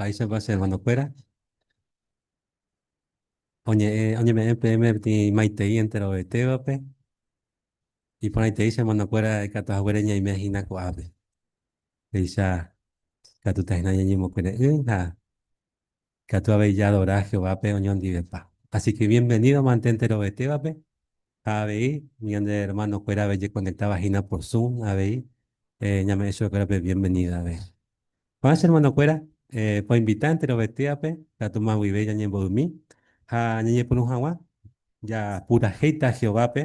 Mba'éichapa che hermanokuéra? Oñe'ẽ, oñeme'ẽ peẽme peteĩ maitei enterovetévape. Iporãitei che hermanokuéra ikatu haguére ñaime hína ko'ápe. Péicha ikatúta hína ñañemokyre'ỹ ha ikatu avei jaadora Jehovápe oñondivepa. Así que bienvenido mante enterovetévape ha avei ñande hermanokuéra avei ojekonectáva hína por Zoom avei ñame'ẽ chupekuérape bienvenida avei. Ko'ã che hermanokuéra, poinvita enterovetévape ikatúma guive ñañembo'ymi ha ñañepyrũ hag̃ua japurahéita Jehovápe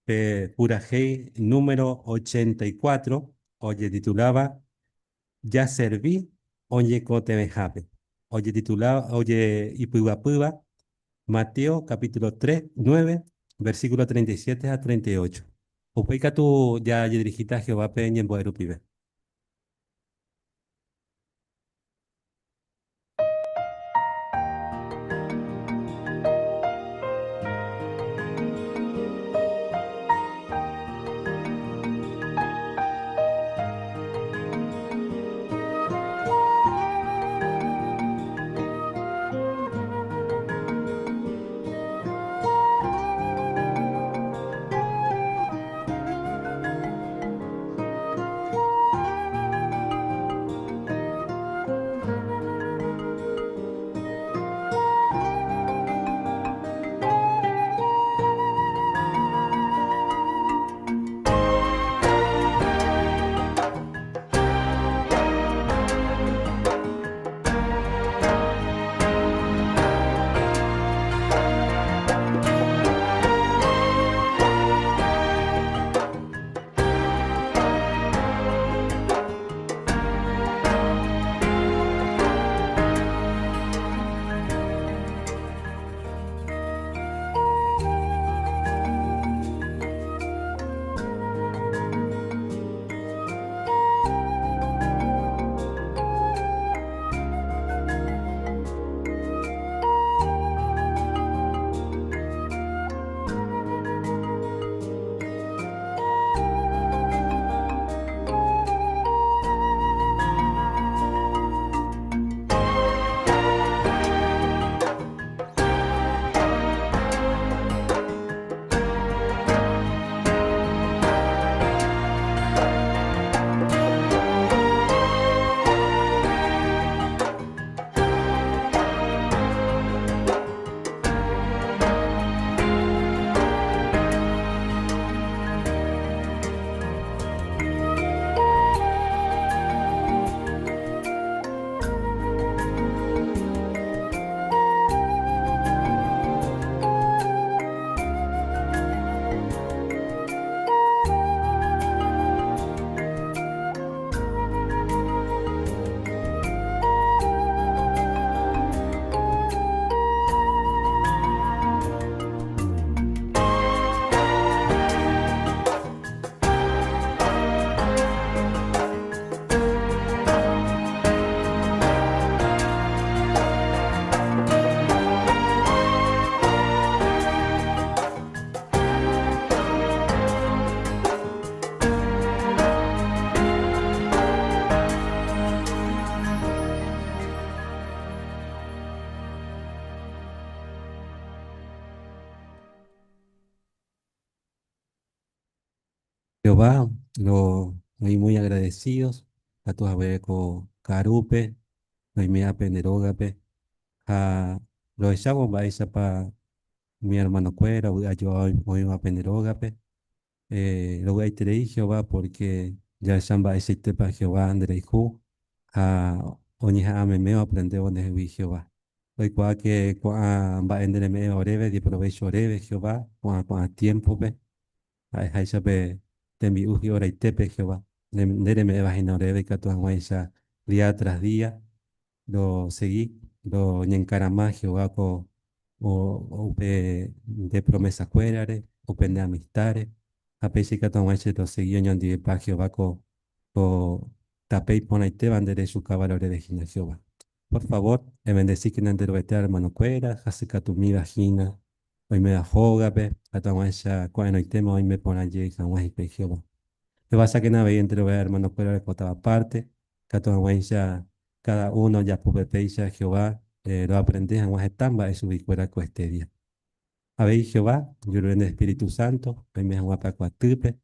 pe purahéi número 84 ojetituláva Jaservi oñekotevẽhápe, ojetituláva ojeipyguapýva Mateo capítulo 3, 9, versículo 37 ha 38. Upéi katu jajedirigíta Jehovápe ñembo'e rupive. Jehová, lo oĩ muy agradecidos katu haguére ko ka'arúpe, roime'ápe nde rógape ha rohechávo mba'éichapa umi hermanokuéra ovy'a joa oĩva pende rógape. Rovy'aiterei Jehová pórke jahecha mba'eichaitépa Jehová nderayhu ha oñeha'ã meme oaprendévo ndehegui Jehová. Oikuaáke ko'ã mba'e nde reme'ẽva oréve diprovécho oréve Jehová ko'ã ko'ã tiémpope, ha'eháicha pe tembi'u hi'oraitépe Jehová nde reme'ẽva hína oréve ikatu hag̃uáicha día tras día Rosegi roñenkarama Jehová ko upe nde promesakuérare, upe nde amistáre, ha péicha ikatu hag̃uáicha rosegi oñondivepa Jehová ko tape iporãitéva nde rechukáva oréve hína Jehová. Por favor, ebendesíkena nde Ruete ermanokuéra, hasykatumíva hína, oiméva hógape, ikatu hag̃uáicha ko'ẽrõitéma oime porã jey hag̃ua hikuái Jehová. Ehovasakena avei enterove ermanokuéra orekótava párte, ikatu hag̃uáicha. Cada uno ojapo péicha Jehová roaprende hag̃ua heta mba'e chuguikuéra ko este día. Avei Jehová, ojerure nde Espíritu Santo oime hag̃ua pe akuatýpe,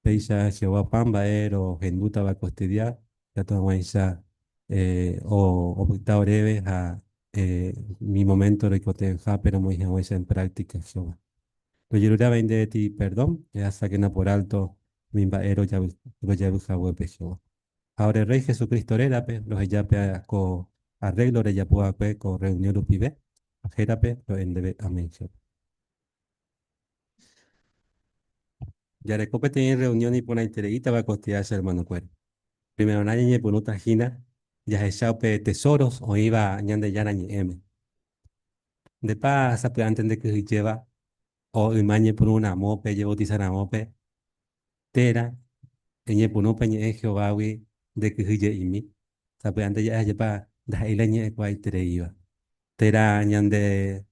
péicha Jehová opa mba'e rohendútava ko este día, ikatu hag̃uáicha opyta oréve ha umi momento roikotevẽhápe romoĩ hag̃uáicha en práctica Jehová. Rojerure avei ndéve ti perdón, ehasákena por alto umi mba'e rojavy haguépe Jehová. Ha ore Rey Jesucristo rérape, roheja pe ko arreglo rejapo va'ekue ko reunión rupive, ha hérape ro'e ndéve. Amén. Jehová. Jareko peteĩ reunión iporãitereítava kosteha che hermanokuéra. Primerorã ñañepyrũta hína jahecha upe tesoros oĩva Ñandejára Ñe'ẽme. Ndépa sapy'ánte ndekyhyjéva o yma ñepyrũ ramo pe jebautisa ramo pe Térã, eñepyrũ pe ñe'ẽ Jehovágui nde kyhyje'imi, sapy'ánte ja'e ajépa ndaha'éi la ñe'ẽkuaaitereíva. Térã ñande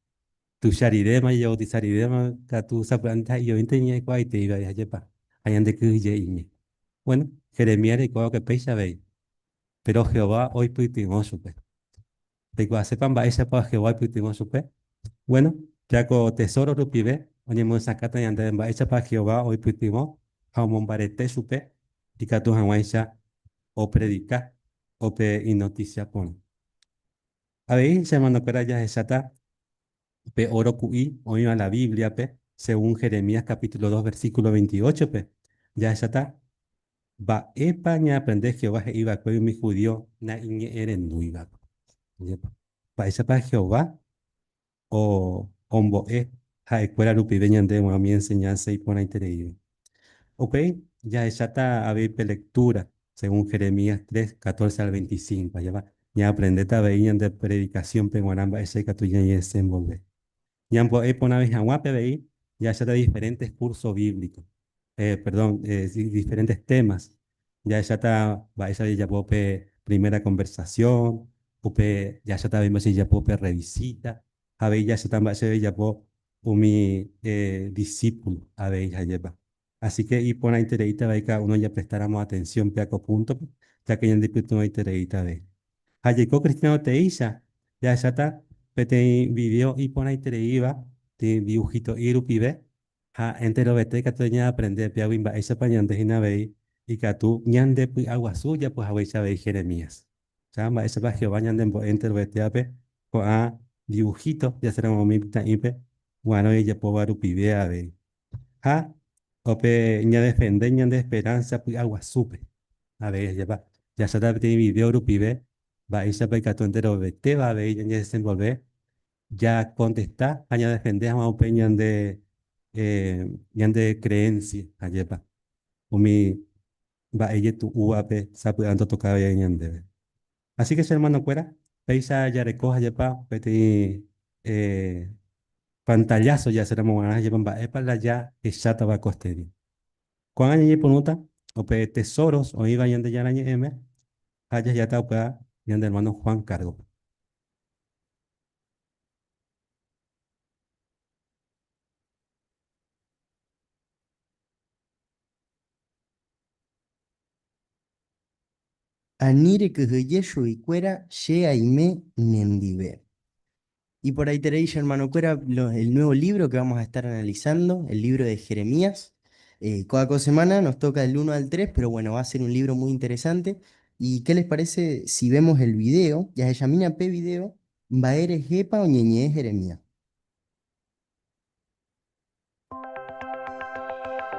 tuicha riréma, jajevautisa riréma katu sapy'ánte ha'ejoínte ñe'ẽkuaaiteíva ajépa ha ñande kyhyje'imi. Bueno, Jeremías reikuaa va'ekue péicha avei, péro Jehová oipytyvõ chupe. Peikuaasépa mba'éichapa Jehová oipytyvõ chupe? Bueno, ja ko tesóro rupive oñemyesakãta ñandéve mba'éichapa Jehová oipytyvõ ha omombarete chupe ikatu hag̃uáicha opredika upe inotísia porã. Avei che hermanokuéra jahecháta pe óro ku'i oĩva la Bíbliape, según Jeremías capítulo 2 versículo 28-pe, jahecháta Mba'épa ñaaprende Jehová he'i va'ekue umi judío naiñe'ẽrendúivape? Mba'éichapa Jehová ombo'e ha'ekuéra rupive ñandéve g̃uarã umi enseñánsa iporãitereíva? Upéi jahecháta avei pe lektúra, según Jeremías 3, 14 al 25, ajépa ñaaprendéta avei ñande predikasiónpe g̃uarã mba'éicha ikatu ñañedesenvolve. Ñambo'e porãve hag̃ua pe avei jahecháta diferentes curso bíblico, perdón, diferentes temas. Jahecháta mba'éicha jajapo pe primera conversación, upe jahecháta avei mba'éicha jajapo pe revisita, ha avei jahecháta mba'éicha jajapo umi discípulo avei ha'épa. Así que iporãitereíta avei cada uno japrestáramo atención péa ko púntope, ya que ñandepytyvõitereíta avei. Ha jaiko cristiano teéicha, jahecháta peteĩ video iporãitereíva, peteĩ dibujito'i rupive, ha enterovete ikatu ñaaprende péagui mba'éichapa ñande hína avei ikatu ñandepy'aguasu japuhaguéicha avei Jeremías. Ha mba'éichapa Jehová ñanembo'e enterovetévape ko'ã dibujito, jaséramo umi mitã'ípe guarã ojejapóva rupive avei. Ha ope ñadefende ñande esperánsa py'aguasúpe. Avei ajépa jahecháta peteĩ vidéo rupive mba'éichapa ikatu enterovetéva avei ñañedesenvolve jakontesta ha ñadefende hag̃ua upe ñande ñande creencia, ajépa umi mba'e jetu'úvape sapy'ánte otoka avei ñandéve. Así que che hermanokuéra, péicha jareko ajépa peteĩ pantallazo jahecháramo g̃uarã ajépa mba'épa la jahechátava ko este día. Ko'ág̃a ñañepyrũta upe tesoros oĩva Ñandejára Ñe'ẽme ha jahejáta upéva ñande hermano Juan kárgope. Ani rekyhyje chuguikuéra, che aime nendive. Iporãiterei che hermanokuéra el nuevo libro que vamos a estar analizando, el libro de Jeremías. Ko'ã ko semana nos toca del 1 al 3, pero bueno, va a ser un libro muy interesante. ¿Y qué les parece si vemos el video? Jahechamína pe video mba'e rehépa oñeñe'ẽ Jeremías.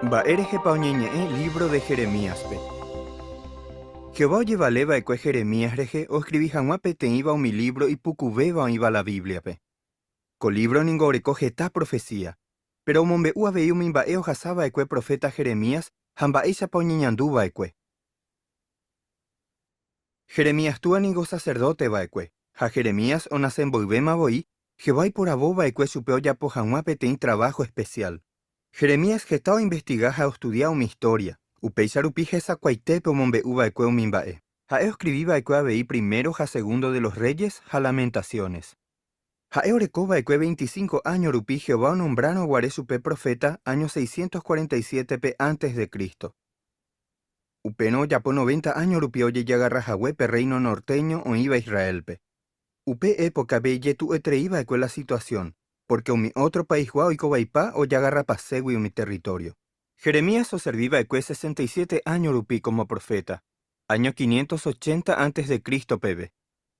Mba'e rehepa oñeñe'ẽ lívro de Jeremíaspe? Jehová ojevale va'ekue Jeremías rehe oskrivi hag̃ua peteĩva umi lívro ipukuvéva oĩva la Bíbliape. Ko lívro ningo oreko heta profesía, péro omombe'u avei umi mba'e ohasa va'ekue proféta Jeremías ha mba'éichapa oñeñandu va'ekue. Jeremías túa ningo saserdóte va'ekue, ha Jeremías onase mboyvéma voi, Jehová oiporavo va'ekue chupe ojapo hag̃ua peteĩ traváho espesiál. Jeremías heta oinvestiga ha ostudia umi istória, upéicha rupi hesakuaitépe omombe'u va'ekue umi mba'e. Ha'e oskrivi va'ekue avei Primero ha Segundo de los Reyes ha Lamentaciones. Ha'e oreko va'ekue veinticinco áño rupi Jehová onombrárõ guare chupe proféta áño seiscientos cuarenta y siétepe ántes de Cristo. Upérõ ojapo 90 áño rupi ojejagarrahague pe rréino nortéño oĩva Israélpe. Upe épokape ijetu'ueterei va'ekue la situasión, pórke umi ótro paisgua oikovaipa ojagarrapaségui umi território. Jeremías oservi va'ekue 67 áño rupi kómo proféta, áño 580 ántes de Cristo peve.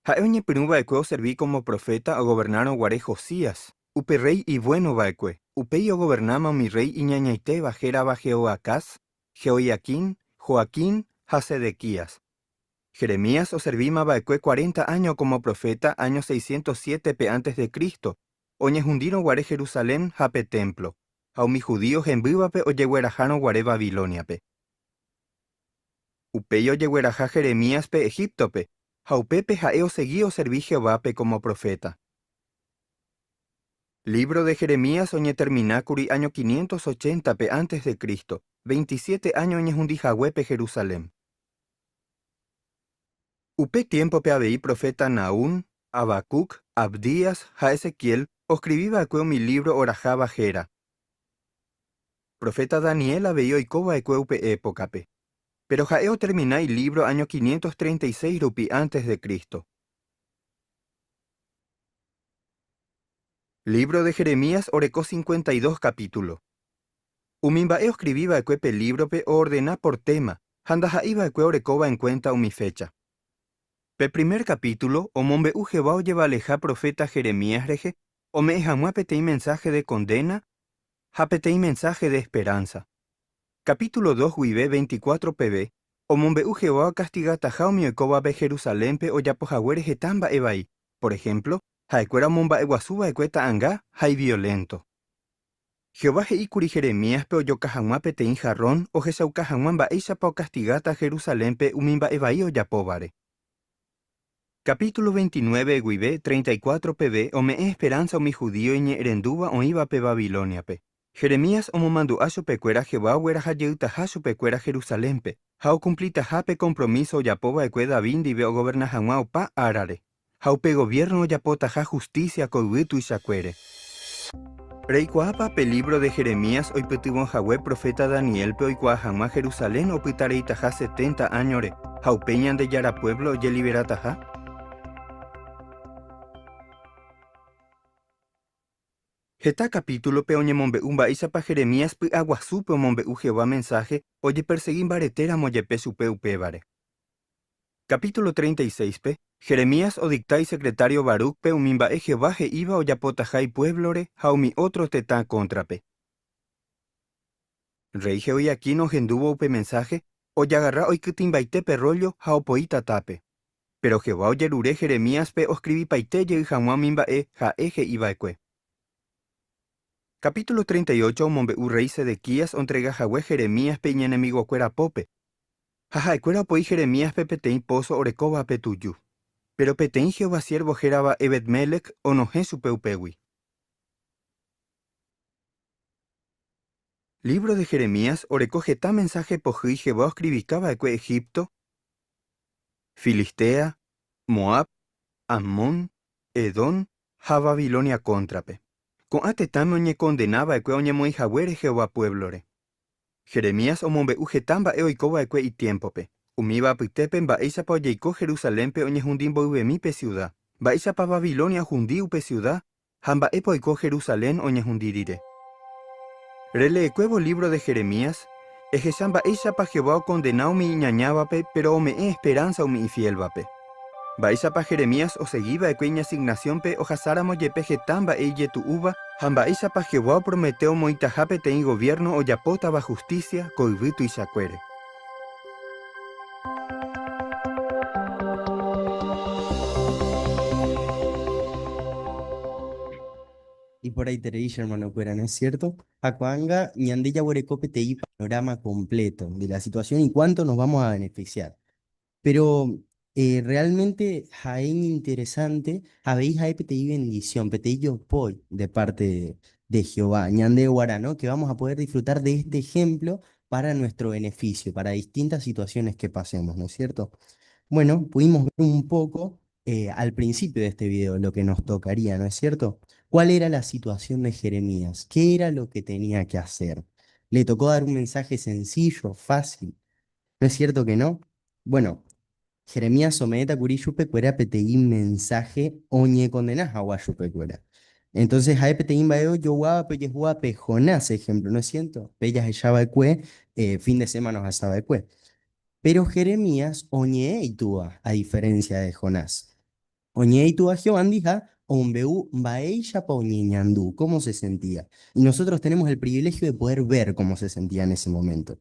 Ha'e oñepyrũ va'ekue oservi kómo proféta ogovernárõ guare Josías, upe rréi ivuéno va'ekue. Upéi ogovernáma umi rréi iñañaitéva hérava Jehoacaz, Jehoiaquim, Joaquín ha Sedequías. Jeremías oservíma va'ekue 40 áño kómo proféta áño 607-pe ántes de Cristo, oñehundírõ guare Jerusalén ha pe témplo, ha umi judío hembývape ojeguerahárõ guare Babilóniape. Upéi ojegueraha Jeremíaspe Egíptope, ha upépe ha'e osegi oservi Jehovápe kómo proféta. Lívro de Jeremías oñeterminákuri áño 580-pe ántes de Cristo, 27 áño oñehundi haguépe Jerusalén. Upe tiémpope avei proféta Nahúm, Habacuc, Abdías ha Ezequiel oskrivi va'ekue umi lívro oraháva héra. Proféta Daniel avei oiko va'ekue upe épokape. Péro ha'e otermina ilívro áño 536 rupi ántes de Cristo. Lívro de Jeremías oreko 52 kapítulo. Umi mba'e oskrivi va'ekue pe lívrope oordena por téma ha ndaha'éi va'ekue orekóva enkuénta umi fécha. Pe primer kapítulo omombe'u Jehová ojevaleha proféta Jeremías rehe ome'ẽ hag̃ua peteĩ mensáhe de kondéna ha peteĩ mensáhe de esperánsa. Kapítulo 2 guive 24 peve omombe'u Jehová okastigataha umi oikóvape Jerusalénpe ojapo haguére heta mba'e vai, por ehémplo, ha'ekuéra omomba'eguasu va'ekue ta'anga ha iviolénto. Jehová he'i kuri Jeremíaspe ojoka hag̃ua peteĩ jarrón ohechauka hag̃ua mba'éichapa okastigáta Jerusalénpe umi mba'e vai ojapóvare. Kapítulo 29 guive 34 peve ome'ẽ esperánsa umi judío iñe'ẽrendúva oĩvape Babilóniape. Jeremías omomandu'a chupekuéra Jehová ogueraha jeytaha chupekuéra Jerusalénpe ha okumplitaha pe kompromíso ojapo va'ekue David ndive ogoverna hag̃ua opa árare, ha upe goviérno ojapotaha hustísia ko yvy tuichakuére. Reikuaápa pe lívro de Jeremías oipytyvõ hague proféta Daniélpe oikuaa hag̃ua Jerusalén opyta reitaha 70 áñore ha upéi Ñandejára puévlo ojeliverataha? Heta kapítulope oñemombe'u mba'éichapa Jeremías py'aguasúpe omombe'u Jehová mensáhe ojepersegi mbaretéramo jepe chupe upévare. Kapítulo 36-pe, Jeremías odikta isekretário Barúcpe umi mba'e Jehová he'íva ojapotaha ipuévlore ha umi ótro tetã kóntrape. Rréi Jehoiaquim ohendúvo upe mensáhe, ojagarra oikytĩmbaite pe rróllo ha opoi tatápe. Péro Jehová ojerure Jeremíaspe oskrivipaite jey hag̃ua umi mba'e ha'e he'i va'ekue. Kapítulo 38 omombe'u rréi Sedequías ontrega hague Jeremíaspe iñenemigokuéra pópe, ha ha'ekuéra opoi Jeremíaspe peteĩ póso orekóvape tuju. Péro peteĩ Jehová siérvo hérava Ébed-Mélec onohẽ chupe upégui. Lívro de Jeremías oreko heta mensáhe pohýi Jehová oskrivika va'ekue Egipto, Filistea, Moab, Ammón, Edom ha Babilonia kóntrape. Ko'ã tetãme oñekondena va'ekue oñemoĩ haguére Jehová puévlore. Jeremías omombe'u heta mba'e oiko va'ekue itiémpope, umíva apytépe mba'éichapa ojeiko Jerusalénpe oñehundi mboyvemi pe siuda, mba'éichapa Babilonia ohundi upe siuda ha mba'épa oiko Jerusalén oñehundi rire. Releekuévo lívro de Jeremías, ehecha mba'éichapa Jehová okondena umi iñañávape péro ome'ẽ esperánsa umi ifiélvape. Mba'éichapa Jeremías osegi va'ekue iñasignasiónpe ohasáramo jepe heta mba'e ijetu'úva ha mba'éichapa Jehová opromete omoĩtaha peteĩ goviérno ojapótava hustísia ko yvy tuichakuére. Iporãiterei che hermanokuéra, ¿no es cierto? Ha ko'ág̃a ñande jaguereko peteĩ panorama completo de la situación y cuánto nos vamos a beneficiar. Pero realmente ha'e iñinteresante avei ha'e peteĩ bendición, peteĩ jopói de parte de Jehová, ñande guarã, ¿no? Que vamos a poder disfrutar de este ejemplo para nuestro beneficio, para distintas situaciones que pasemos, ¿no es cierto? Bueno, pudimos ver un poco al principio de este video lo que nos tocaría, ¿no es cierto? ¿Cuál era la situación de Jeremías? ¿Qué era lo que tenía que hacer? Le tocó dar un mensaje sencillo, fácil. ¿No es cierto que no? Bueno, Jeremías ome'ẽta kuri chupekuéra peteĩ mensaje oñekondena hag̃ua chupekuéra. Entonces ha'e peteĩ mba'e ojoguáva pe Jonás ejemplo, ¿no es cierto? Pe jahechava'ekue fin de semana ohasava'ekue. Pero Jeremías oñe'ẽ itúva, a diferencia de Jonás. Oñe'ẽ itúva Jehová ha omombe'u mba'éichapa oñeñandu, cómo se sentía. Y nosotros tenemos el privilegio de poder ver cómo se sentía en ese momento.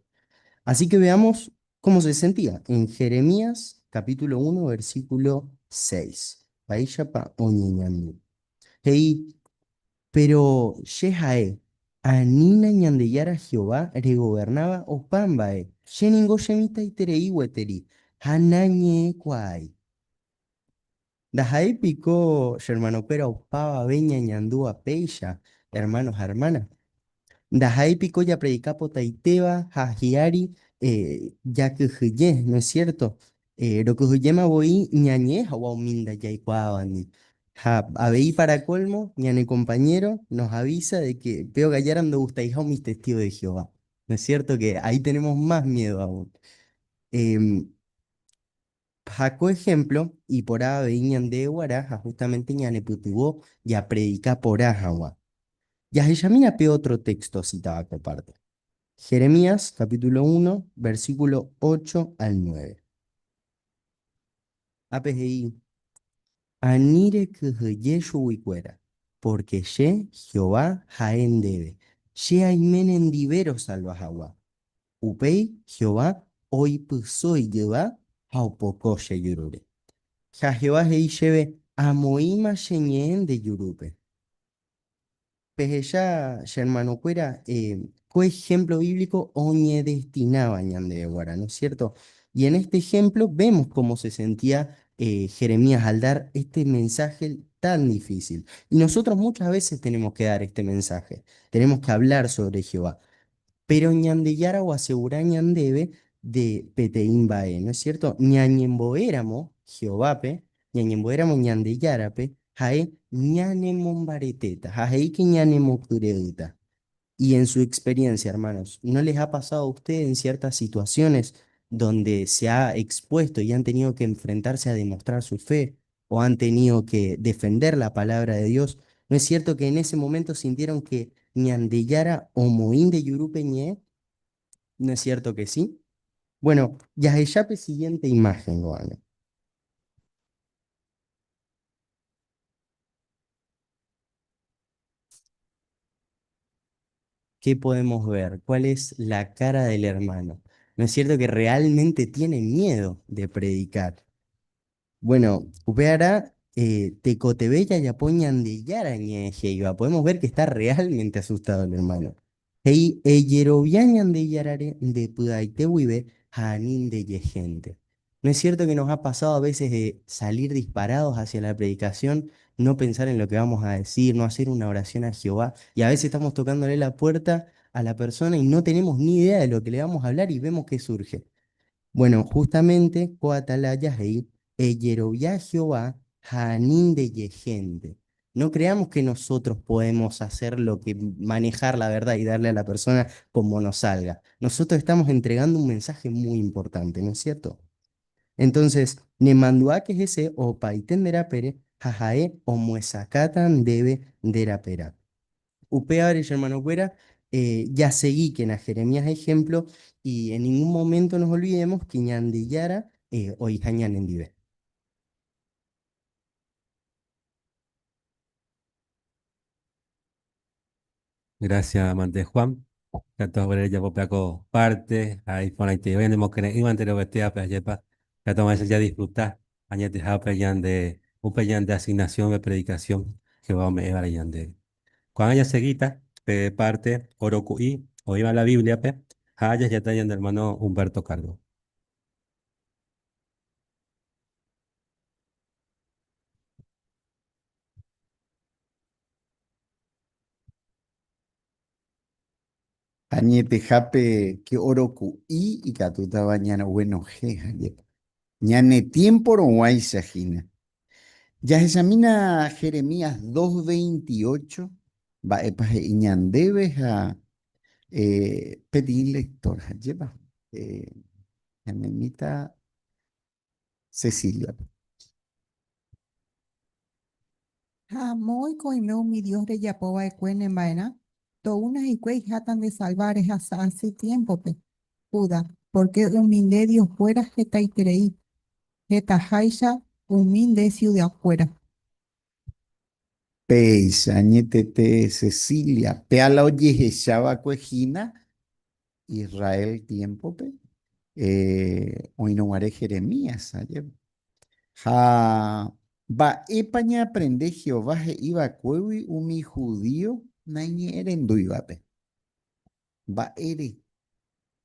Así que veamos cómo se sentía en Jeremías capítulo 1, versículo 6. Mba'éichapa oñeñandu. He'i, pero che ha'e, anína Ñandejára Jehová regobernáva opa mba'e, che ningo chemitãiterei gueteri, ha nañe'ẽkuaái. Ndaha'éi piko che hermanokuéra opavave ñañandúva péicha, hermanos ha hermanas. Ndaha'éi piko japredika potaitéva ha hi'ári jakyhyje, ¿no es cierto? Rokyhyjéma voi ñañe'ẽ hag̃ua umi ndajaikuaávandi. Ha avei para colmo, ñane compañero nos avisa de que pe ogajára ndogustaiha umi testigo de Jehová. ¿No es cierto que ahí tenemos más miedo aún? Ha ko ejemplo iporã avei ñande g̃uarã ha justamente ñanepytyvõ japredika porã hag̃ua. Jahechamína pe otro texto citado ko parte. Jeremías capítulo 1, versículo 8 al 9. Ápe he'i, Ani rekyhyje chuguikuéra, porque che, Jehová, ha'e ndéve, che aime nendive rosalva hag̃ua. Upéi Jehová oipyso ijyva ha opoko che jurúre. Ha Jehová he'i chéve, Amoĩma che ñe'ẽ nde jurúpe. Pehecha che hermanokuéra, ko ejemplo bíblico oñedestináva ñandéve g̃uarã, ¿no es cierto? Y en este ejemplo vemos cómo se sentía Jeremías al dar este mensaje tan difícil. Y nosotros muchas veces tenemos que dar este mensaje, tenemos que hablar sobre Jehová. Pero Ñandejára oasegura ñandéve de peteĩ mba'e, ¿no es cierto? Ñañembo'éramo Jehovápe, ñañembo'éramo Ñandejárape, ha'e ñanemombaretéta, ha he'íke ñanemokyre'ỹta. Y en su experiencia, hermanos, ¿no les ha pasado a ustedes en ciertas situaciones donde se ha expuesto y han tenido que enfrentarse a demostrar su fe o han tenido que defender la palabra de Dios? ¿No es cierto que en ese momento sintieron que Ñandejára omoĩ nde jurúpe ñe'ẽ? ¿No es cierto que sí? Bueno, jahecha siguiente imagen, ko'ág̃a. ¿Qué podemos ver? ¿Cuál es la cara del hermano? ¿No es cierto que realmente tiene miedo de predicar? Bueno, upearã tekotevẽ jajapo Ñandejára ñe'ẽ he'íva. Podemos ver que está realmente asustado el hermano. He'i ejerovia Ñandejárare nde py'aite guive ha ani ndejehénte. ¿No es cierto que nos ha pasado a veces de salir disparados hacia la predicación, no pensar en lo que vamos a decir, no hacer una oración a Jehová? Y a veces estamos tocándole la puerta a la persona y no tenemos ni idea de lo que le vamos a hablar y vemos que surge. Bueno, justamente ko atalaya he'i ejerovia Jehová ha ani ndejehénte. No creamos que nosotros podemos hacer lo que manejar la verdad y darle a la persona como nos salga. Nosotros estamos entregando un mensaje muy importante, ¿no es cierto? Entonces, nemandu'áke hese opaite nde rapére ha ha'e omyesakãta ndéve nde raperã. Upévare, hermanokuéra, jaseguíkena Jeremías ejemplo y en ningún momento nos olvidemos que Ñandejára oĩha ñanendive. Gracias, amante Juan. Katu japo ko parte, ahí iporãite ñanemokyre'ỹva rovetévape ajépa katu ya disfrutar añetehápe ñande upe ñande asignación de predicación Jehová ome'ẽvare ñandéve. Ko'ág̃a jaseguíta pe parte oroku'i oĩva la Biblia-pe ha jahecháta ñande hermano Humberto Cargo. Añetehápe ke oroku'i ikatútava ñaroguenohẽ ajépa. Ñane tiempo rog̃uáicha hína. Jahechamína Jeremías 2:28 mba'épa he'i ñandéve ha peteĩ lector ajépa. Ñanemíta Cecilia. Ha amo oiko'ime umi dios rejapo va'ekue ne mba'erã, toúna hikuái iháta nde salva rehasa asy tiémpope, Judá, pórke umi nde dioskuéra hetaiterei, hetaháicha umi nde siudakuéra. Péicha añetete Cecilia, péa la ojehecha va'ekue hína Israel tiémpope, oĩrõ guare Jeremías, ajépa. Ha mba'épa ñaaprende Jehová he'i va'ekuégui umi judío naiñe'ẽrendúivape? Mba'ére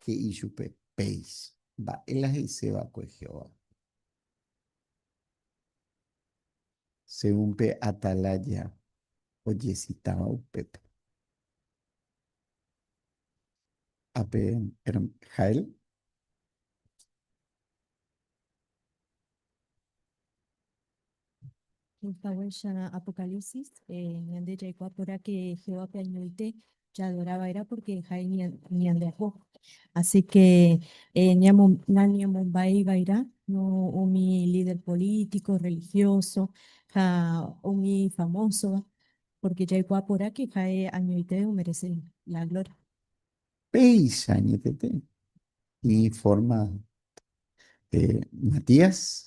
he'i chupe péicha? Mba'e la he'ise va'ekue Jehová? Según pe atalaya ojesitáva upépe. Ape Jael. Haguéicha Apocalipsis, ñande jaikuaa porã que Jehovápe añoite jaadora va'erã porque ha'e ñandeapo. Así que nañamomba'éi va'erã no umi líder político, religioso ha umi famósova, porque jaikuaa porã que ha'e añoite omerece la gloria. Péicha añetete informa Matías.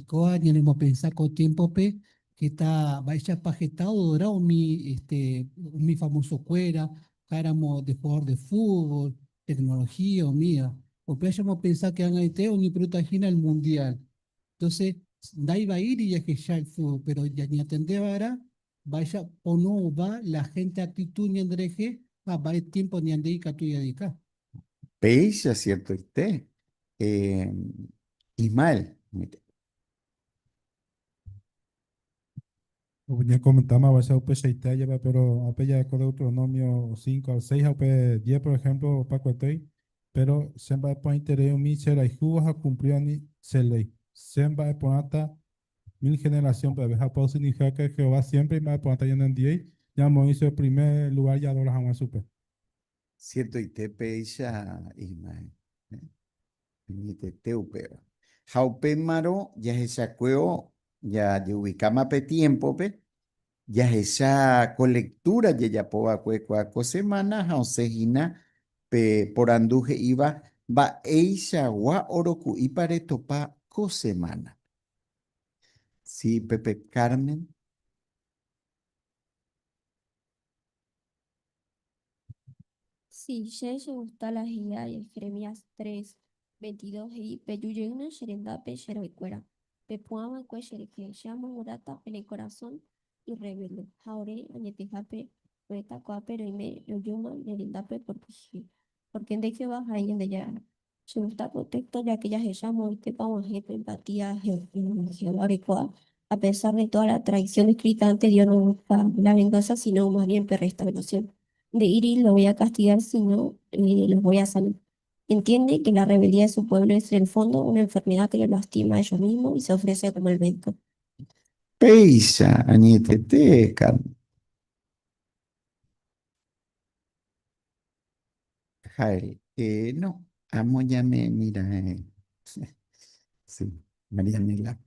Kóa ñanemopensa ko tiémpope heta mba'éichapa heta odora umi este umi famosokuéra, ha'éramo de jugador de fútbol, tecnología umíva. Upéva chemopensa ke ag̃aite oñepyrũta hína el mundial. Entonces ndaivaíri jahecha el fútbol, pero ñañatende va'erã mba'éicha pono ova la gente actitud ñanderehe ha mba'e tiempo ñande ikatu jadedika. Péicha ciertoite, Ismael. Ñakomentáma vaicha upeichaite ajépa, pero ápe ja'eko Deuteronomio 5 al 6 ha upe 10, por ejemplo, opakuetéi, pero che mba'eporãiterei umi che rayhúva ha okumplíva ni che léi. Che mba'eporãta mil generación peve. Ha upéva osignifika ke Jehová siémpre imba'eporãta ñanendiéi, ñamoĩ chupe primer lugár jaadora hag̃ua chupe. Ciertoite péicha Ismael. Añetete upéva. Ha upémarõ jahechakuévo jajeubikáma pe tiémpope, jahecha ko lectura jajapo va'ekue kua ko semana ha osẽ hína pe porandu he'íva mba'eichagua oroku'ípa retopa ko semana. Sí, Pepe Carmen. Si, che chegusta la he'iha Jeremías 3, 22 he'i, Peju jeýna che rendápe che ra'ykuéra, pepu'ã va'ekue che rehe, che amongueráta pene korasõ irrevélde, ha ore añetehápe roĩta ko'ápe roime rojúma ne rendápe pórke nde Jehová ha'e Ñandejára. Chegusta ko téxto ya que jahecha moõitépa og̃uahẽ pe empatía Jehová orekóva, a pesar de toda la traición descrita antes, Dios no busca la venganza, sino más bien pe restauración. Nde'íri los voy a castigar, sino los voy a sanar. Entiende que la rebeldía de su pueblo es en el fondo una enfermedad que los lastima a ellos mismos y se ofrece como el médico. Péicha añetete, Carmen. Jael, no, amo ya me mira. Sí, Marianela.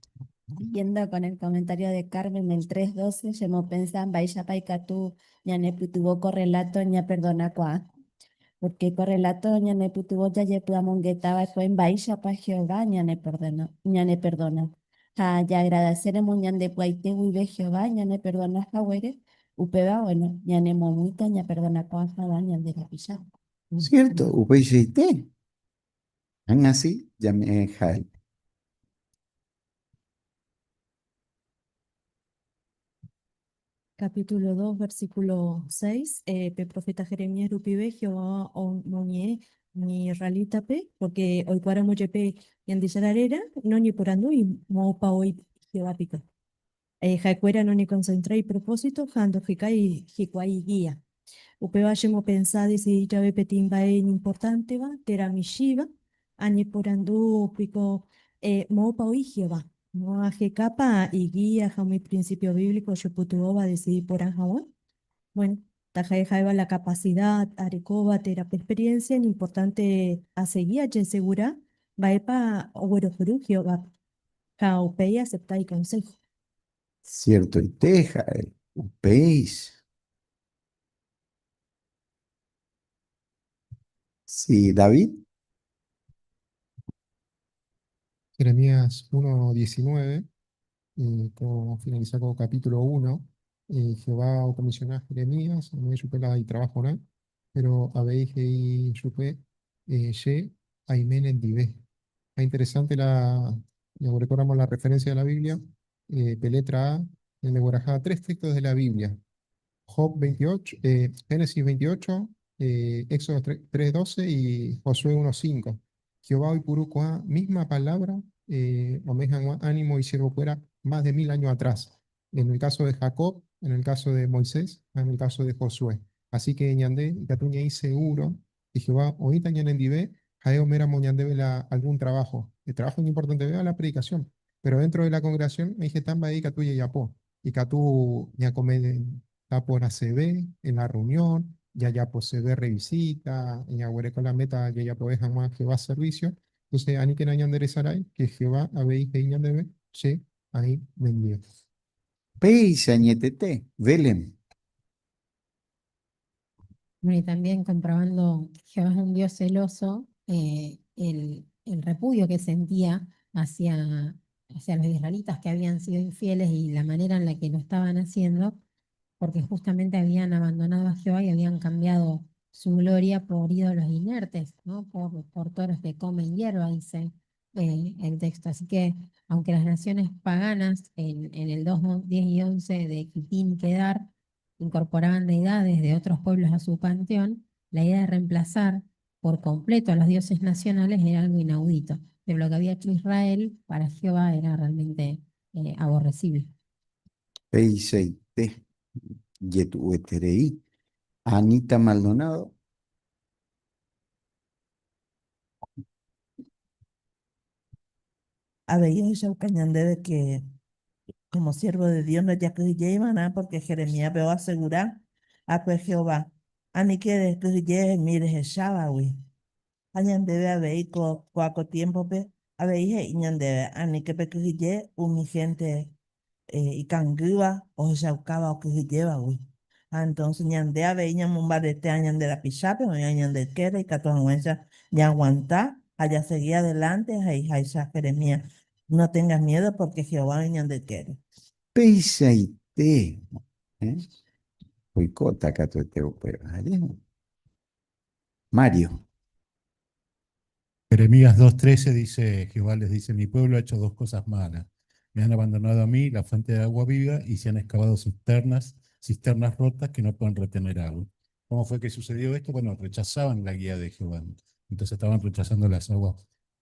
Siguiendo con el comentario de Carmen del 3.12, chemopensa mba'éichapa ikatu ñanepytyvõ ko relato ñaperdonakuaa. Porque ko relato ñanepytyvõ jajepy'amongetava'ekue mba'éichapa Jehová ñaneperdona, ñaneperdona. Ha jaagradeséramo ñande py'aite guive Jehová ñaneperdona haguére, upéva, bueno, ñanemomýita ñaperdonakuaa hag̃ua ñande rapichápe. Cierto, upeichaite. Ág̃a si jame'ẽ Jael. Capítulo 2, versículo 6, pe profeta Jeremías rupive Jehová omoñe'ẽ umi israelítape, porque oikuaáramo jepe Ñandejára réra, noñeporandúi moõpa oĩ Jehová piko. Ha'ekuéra noñekonsentrái ipropósito ha ndohekái hikuái igía. Upéva chemopensa adesidi jave peteĩ mba'e iñimportánteva térã michĩva, añeporandu piko moõpa oĩ Jehová. Moõ ahekápa igía ha umi prinsípio bíblico chepytyvõva adesidi porã hag̃ua? Bueno. Taha'e ha'éva la capacidad arekóva térã pe experiencia iñimportante asegi ajesegura mba'épa oguerohory Jehovápe ha upéi acepta iconsejo. Ciertoite ha'e upéicha. Sí, David. Jeremías 1:19, como finaliza con capítulo 1, Jehová o comisionó a Jeremías, no supe la y trabajo ¿no? Pero habéis y supe ye aimen en divé. Es interesante la, ya recordamos la referencia de la Biblia, letra A, en el Guarajá, tres textos de la Biblia. Job 28, Génesis 28, Éxodo 3:12 y Josué 1:5. Jehová oipurukuaa, misma palabra, ome'ẽ hag̃ua ánimo y siervo fuera más de 1000 años atrás. En el caso de Jacob, en el caso de Moisés, en el caso de Josué. Así que ñande, ikatu ñaĩ seguro, que Jehová oĩta ñanendive, ha'e ome'ẽramo ñandéve la, algún trabajo. El trabajo es importante, vea la predicación. Pero dentro de la congregación, me dije, tamba ikatu jajapo. Ikatu ñakomenta por ACB en la reunión, ya ya pues se ve revisita, ña con la meta ya ya podés más Jehová servicio. Entonces, aníkena ñanderesarái, que Jehová avei he'i ñandéve, che aĩ nendive. Péicha añetete, Belén. Bueno, y también comprobando que Jehová es un Dios celoso, el repudio que sentía hacia los israelitas que habían sido infieles y la manera en la que lo estaban haciendo, porque justamente habían abandonado a Jehová y habían cambiado su gloria por ídolos inertes, ¿no? Por toros que comen hierba, dice el texto. Así que, aunque las naciones paganas en el 2, 10 y 11 de Quitín Kedar incorporaban deidades de otros pueblos a su panteón, la idea de reemplazar por completo a los dioses nacionales era algo inaudito. Pero lo que había hecho Israel para Jehová era realmente aborrecible. Peichaite, jetu'ueterei. Anita Maldonado. Avei ohechauka ñandéve que como siervo de Dios no jakyhyjéiva'erã porque Jeremías pe oasegura akue Jehová aníke rekyhyje umi rehechávagui. Ha ñandéve avei ko ko'ã ko tiempo-pe avei he'i ñandéve aníke pekyhyje umi gente ikangýva ohechaukáva okyhyjévagui. Ha entonces ñande avei ñamombarete a ñande rapichápe oĩva ñande ykére ikatu hag̃uáicha ñaaguanta ha jasegi adelante he'iháicha Jeremías no tengas miedo porque Jehová oĩ ñande ykére. Peichaite, eh? Oikóta katuete upéva, ajépa. Mario. Jeremías 2:13 dice, Jehová les dice, mi pueblo ha hecho dos cosas malas. Me han abandonado a mí, la fuente de agua viva, y se han excavado cisternas, cisternas rotas que no pueden retener agua. ¿Cómo fue que sucedió esto? Bueno, rechazaban la guía de Jehová. Entonces estaban rechazando las aguas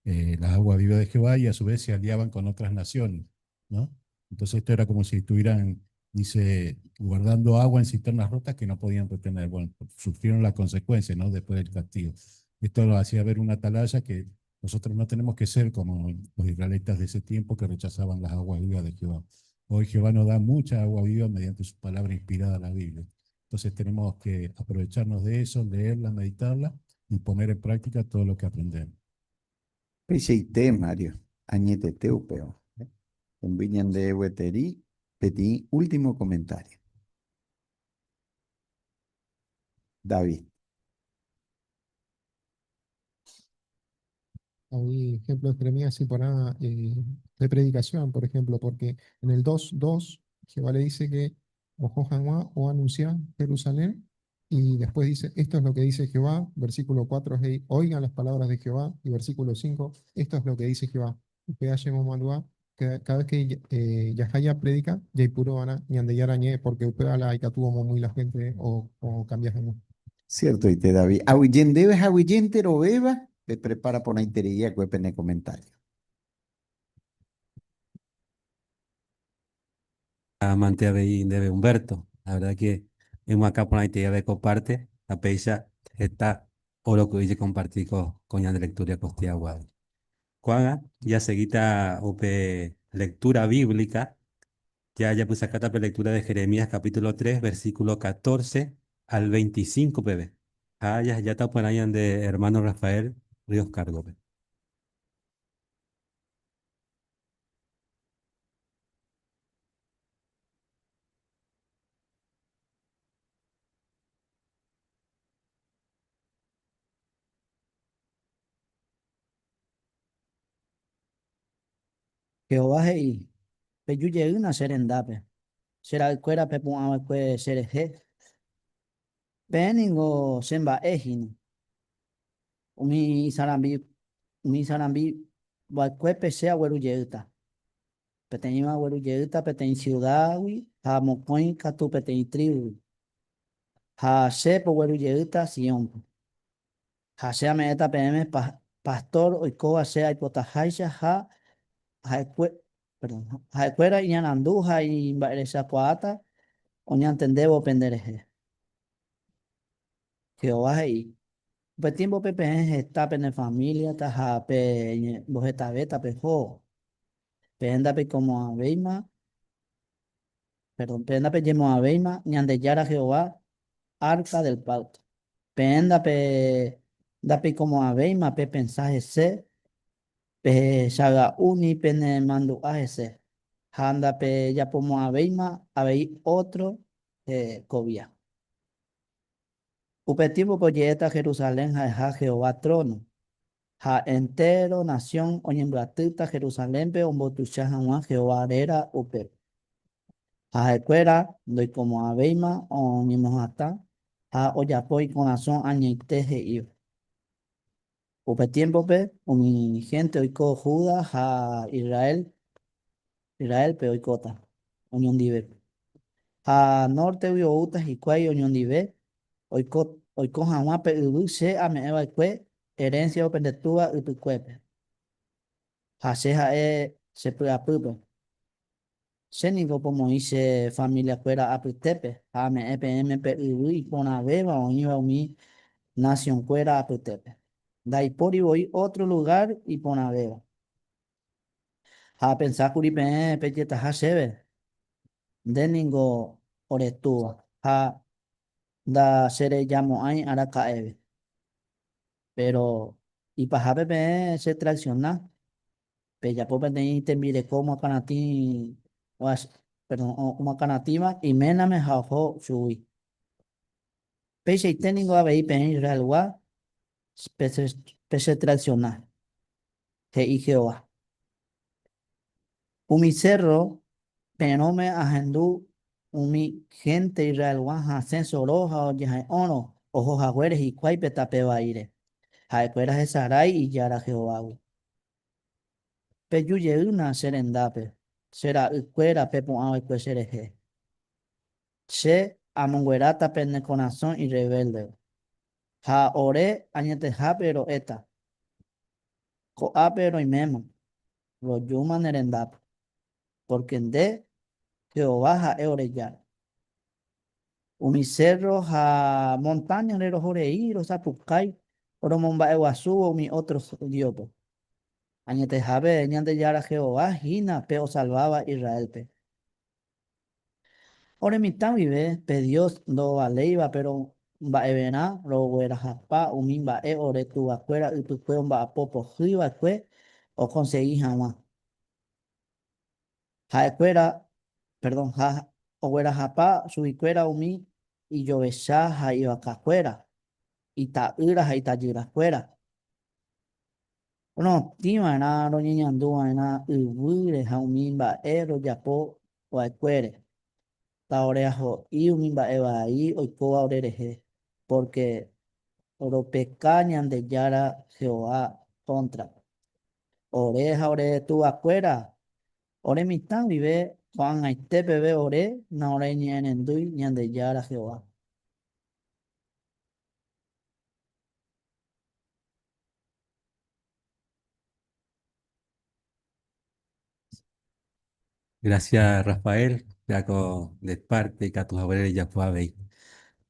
vivas de Jehová y a su vez se aliaban con otras naciones, ¿no? Entonces esto era como si estuvieran, dice, guardando agua en cisternas rotas que no podían retener. Bueno, sufrieron la consecuencia, ¿no? Después del castigo. Esto lo hacía ver una atalaya que nosotros no tenemos que ser como los israelitas de ese tiempo que rechazaban las aguas vivas de Jehová. Hoy Jehová nos da mucha agua viva mediante su palabra inspirada en la Biblia. Entonces tenemos que aprovecharnos de eso, leerla, meditarla y poner en práctica todo lo que aprendemos. Peichaite, Mario. Añetete upéva. Hemby ñande gueteri peteĩ último comentario. David. Hay ejemplo de Jeremías y por ahí, de predicación, por ejemplo, porque en el 2:2 Jehová le dice que oho hag̃ua o anuncia Jerusalén, y después dice, esto es lo que dice Jehová, versículo 4, hey, oigan las palabras de Jehová, y versículo 5, esto es lo que dice Jehová. Que cada vez que Yahaya predica, jaipuruva'erã Ñandejára ñe'ẽ, porque upéva la ikatu omomýi la gente o cambia hag̃ua. Cierto, y te David. Aguyje ndéve aguyje enterovéva, te prepara por porãiterei pene comentario. Amante avei ndéve Humberto. La verdad que hemos acá por ahí te de comparte. La péicha está oro que hoy compartir con ñande lectura kostiagua. Ko'ág̃a jaseguita upe lectura bíblica. Ya ya puse acá la lectura de Jeremías capítulo 3, versículo 14. al 25 peve. Ha jahejáta uperã ñande hermano Rafael Ríos cargo-pe. Jehová he'i, Peju jeýna che rendápe, che ra'ykuéra pepu'ã va'ekue che rehe. Peẽ ningo che mba'e hína. Umi isarambi umi isarambi va'ekuépe che agueru jeýta. Peteĩva agueru jeýta peteĩ siudágui ha mokõi katu peteĩ tríbugui. Ha che pogueru jeýta Siónpe. Ha che ame'ẽta peẽme pastór oikóva che aipotaháicha ha ha'ekuéra iñarandu ha imba'erechakuaáta oñantendévo penderehe. Jehová he'i, Upe tiémpope peẽ heta pene famíliata ha peñembohetavéta peho. Peẽ ndapeikomo'ãvéima, perdón, peẽ ndapejemo'ãvéima Ñandejára Jehová Árka del Pákto. Peẽ ndape ndapeikomo'ãvéima pepensa hese, pehechaga'u ni penemandu'a hese, ha ndapejapomo'ãvéima avei ótro hekovia. Upe tiémpope oje'éta Jerusalén ha'eha Jehová tróno, ha entéro nasión oñembyatýta Jerusalénpe ombotuicha hag̃ua Jehová réra upépe. Ha ha'ekuéra ndoikomo'ãvéima oñemohatã ha ojapo ikorasõ añoite he'íva. Upe tiémpope umi hénte oiko Judá ha Israel, Israélpe oikóta oñondive. Ha nórtegui oúta hikuái oñondive oiko, oiko hag̃ua pe yvy che ame'ẽ va'ekue erénsia pende túva ypykuépe. Ha che ha'e che py'apýpe. Che ningo pomoĩ che familiakuéra apytépe ha ame'ẽ peẽme pe yvy iporãvéva oĩva umi nasionkuéra apytépe. Ndaipóri voi ótro lugár iporãvéva. Ha apensa kuri peẽ pejetaha chéve, Nde ningo ore Túva, ha ndacherejamo'ãi araka'eve. Péro ipahápe peẽ chetraisiona. Pejapo peteĩ tembireko omoakãratĩ, perdón, omoakãratĩva iméname ha oho chugui. Peichaite ningo avei peẽ Israelgua pechetraisiona, he'i Jehová. Umi sérro perõme ahendu umi hénte Israelgua hasẽ soro ha ojeha'e'õrõ oho haguére hikuái pe tape vaíre. Ha'ekuéra hesarái Ijára Jehovágui. Peju jeýna che rendápe, che ra'y kuéra pepu'ã va'ekue che rehe. Che amongueráta pene korasõ irrevéldeva. Ha ore añetehápe ro'éta, Ko'ápe roiméma, rojúma ne rendápe, pórke nde, Jehová ha'e ore Jára. Umi sérro ha montáñare roho rei rosapukái romomba'eguasúvo umi ótro diópe. Añetehápe Ñandejára Jehová hína pe osalváva Israélpe. Ore mitã guive pe dios ndovaléiva péro mba'everã roguerahapa umi mba'e ore tuvakuéra ypykue omba'apo pohýi va'ekue okonsegi hag̃ua. Ha'ekuéra, perdón, ha oguerahapa chuguikuéra umi ijovecha ha ivakakuéra, ita'ýra ha itajyrakuéra. Rotĩ va'erã roñeñandu va'erã yvýre ha umi mba'e rojapo va'ekuére, taoreaho'i umi mba'e vai oikóva orerehe, pórke ropeka Ñandejára Jehová kóntrape. Ore ha ore tuvakuéra, ore mitã guive ko'ag̃aite peve ore naoreñe'ẽrendúi Ñandejára Jehová. Gracias, Rafael. Te hago de parte ikatu haguére rejapo avei.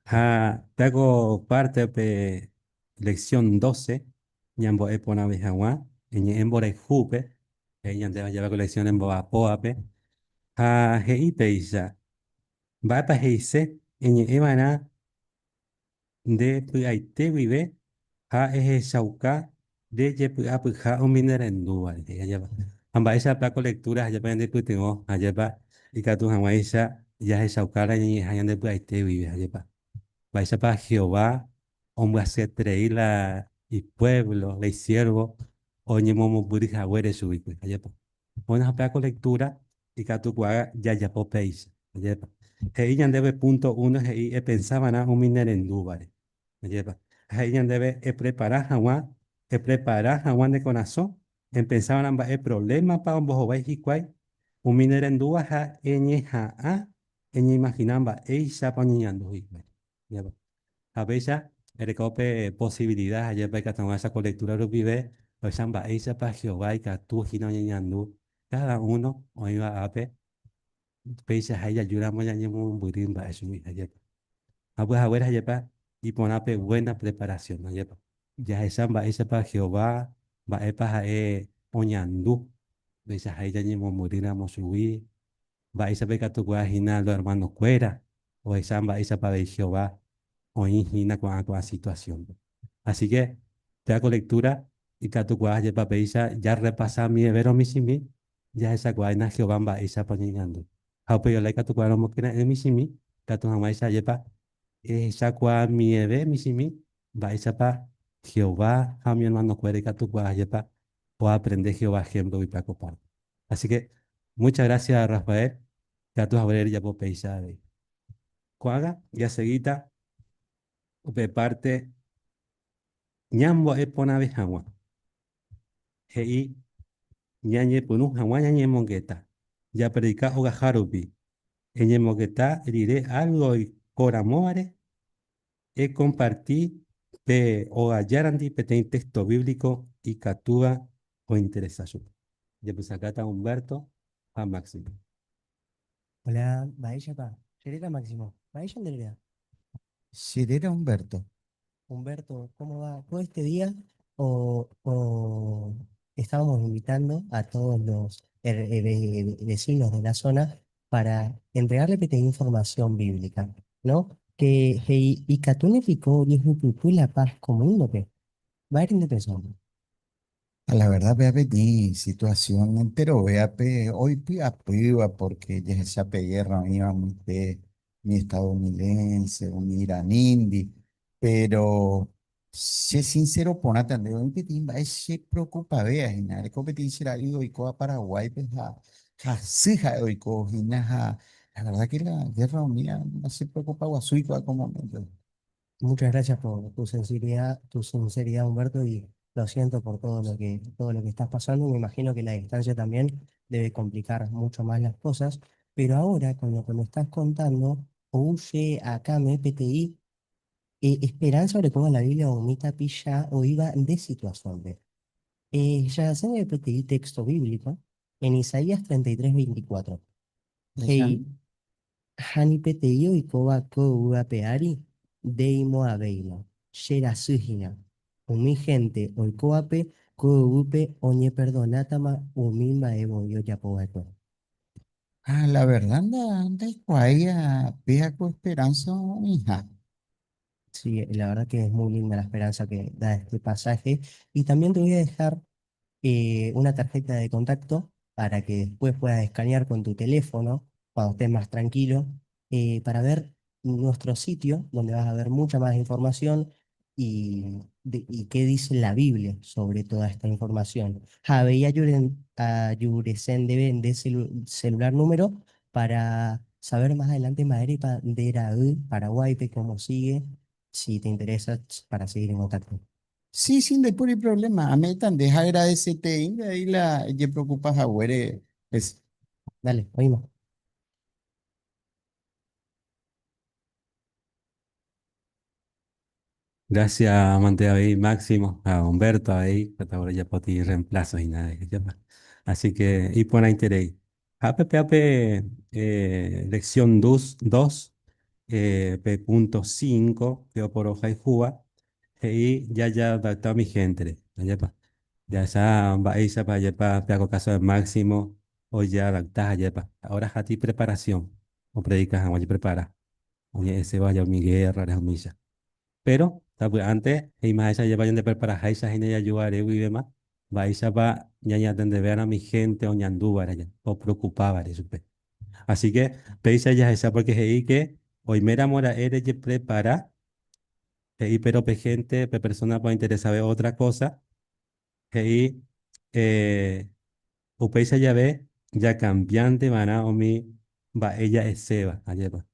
Ha te hago parte pe lección 12 ñambo'e porãve hag̃ua eñe'ẽ mborayhúpe, he'i ñandéve jave ko lección rembo'apóvape. Ha he'i péicha, mba'épa he'ise eñe'ẽ va'erã. nde py'aite guive ha ehechauka nde jepy'apyha umi ne rendúva rehe. Ajépa? Ha mba'éichapa ko lectura ajépa ñande pytyvõ ajépa ikatu hag̃uáicha jahechauka la ñañe'ẽha ñande py'aite guive ajépa. Mba'éichapa Jehová ombyasyeterei la ipuévlo, la isiérvo oñemomombyry haguére chuguikuéra ajépa. Bueno, ha péva ko lectura ikatukuaa jajapo péicha. Ajépa? He'i ñandéve punto uno he'i epensa va'erã umi nerendúvare. Ajépa? Ha he'i ñandéve eprepara hag̃ua, eprepara hag̃ua ne korasõ, epensa va'erã mba'e provlémapa ombohovái hikuái umi nerendúva ha eñeha'ã eñeimagina mba'éichapa oñeñandu hikuái. Ajépa? Ha péicha ereko pe posibilida ajépa ikatu hag̃uáicha ko lectura rupive ohecha mba'éichapa Jehová ikatu hína oñeñandu káda uno oĩva ápe, péicha ha'e jajúramo ñañemomombyry mba'e chugui, ajépa. Ha pyhaguére ajépa iporã pe buena preparación, ajépa. Jahecha mba'éichapa Jehová, mba'épa ha'e oñandu, péicha ha'e ñañemombyrýramo chugui, Mba'éichapa ikatukuaa hína lo ermanokuéra ohecha mba'éichapa avei Jehová oĩ hína ko'ã ko'ã situasiónpe? Así ke, péva ko lektúra ikatukuaa jepa péicha jarrepasa mievérõ michĩmi, jahechakuaa hína Jehová mba'éichapa oñeñandu. Ha upéi ola ikatukuaa romokyre'ỹ michĩmi, ikatu hag̃uáicha jepa ehechakuaa mieve michĩmi mba'éichapa Jehová ha umi ermanokuéra ikatukuaa jepa oaprende Jehová ehémplogui péva ko párte. Así que, muchas gracias Rafael, ikatu haguére rejapo péicha avei. Ko'ág̃a jasegíta upe párte ñambo'e porãve hag̃ua. He'i ñañepyrũ hag̃ua ñañemongeta, japredika ogaha rupi. Eñemongeta rire álgo oiko ramóvare, Ekomparti pe ogajárandi peteĩ téxto bíblico ikatúva ointeresa chupe. Jepysakáta Humberto ha Máximo. Hola, mba'éichapa? Che réra Máximo. Mba'éicha nde réra? Che réra Humberto. Humberto, ¿cómo va? Todo este día o, o estábamos invitando a todos los vecinos de la zona para entregarle peteĩ información bíblica, ¿no? Que he'i ikatúne piko ojehupyty la paz ko múndope. Mba'ére nde pensáva? A la verdad, péa peteĩ situación enterovéape oipy'apýva porque jahecha pe guerra oĩva mbyte umi estadounidense, umi iraníndi, pero che sincero porãta ndéve, oĩ peteĩ mba'e che preocupavéa hína, areko peteĩ che ra'y oikóva Paraguáipe ha hasy ha'e oiko hína ha la verdad que la guerra umíva ndachepreocupa guasúi ko'ã ko momento. Muchas gracias por tu sinceridad, Humberto, y lo siento por todo lo que estás pasando. Me imagino que la distancia también debe complicar mucho más las cosas. Pero ahora, con lo que me estás contando, ou che akãme peteĩ esperanza orekóva la Biblia umi tapicha oĩva nde situación-pe. Jahasẽve peteĩ texto bíblico en Isaías 33, 24. He'i, Ha ni peteĩ oikóva ko yvy ape ári ndeimo'ãvéima, che rasy hína. Umi hénte oikóvape ko yvýpe oñeperdonátama umi mba'e voi ojapo va'ekue. Ha la verdad ndaikuaái péa ko esperanza oĩha. Sí, la verdad que es muy linda la esperanza que da este pasaje. Y también te voy a dejar una tarjeta de contacto para que después puedas escanear con tu teléfono cuando estés más tranquilo, para ver nuestro sitio donde vas a ver mucha más información y qué dice la Biblia sobre toda esta información. Ha avei ajurese ndéve nde celular número para saber más adelante mba'érepa nde ra'y Paraguáipe, cómo sigue, si te interesa para seguir en contacto. Sí, sí, ndaipóri problema. Ame'ẽta nde ha agradeseteínte avei la ejepreocupa haguére hese. Dale, oĩma. Gracias, mante avei Máximo, ha Humberto avei, ahora japoti reemplazo hína japa. Así que iporãiterei. Ha pe péape lección 2, 2 pe punto 5 pe oporohayhúva he'i jajadapta umi héntere. Ajépa? Jahecha mba'éichapa ajépa pe ako caso de Máximo ojeadapta ajépa. Ahora hati preparación opredika hag̃ua ojeprepara oñe'ẽséva aja umi guerra-re ha umícha. Pero, sapy'ánte, he'imaháicha jepa ñande preparaháicha hína jaju are guivéma, mba'éichapa ñañatendevérõ umi hénte oñandúvare, opreokupávare chupe. Así que, péicha jahecha porque he'i que oiméramo ra'e rejeprepara, he'i pero pe hénte, pe persónapa ointeresave ótra kósa, he'i upéicha jave jakambiánte va'erã umi mba'e ja'eséva, ajépa,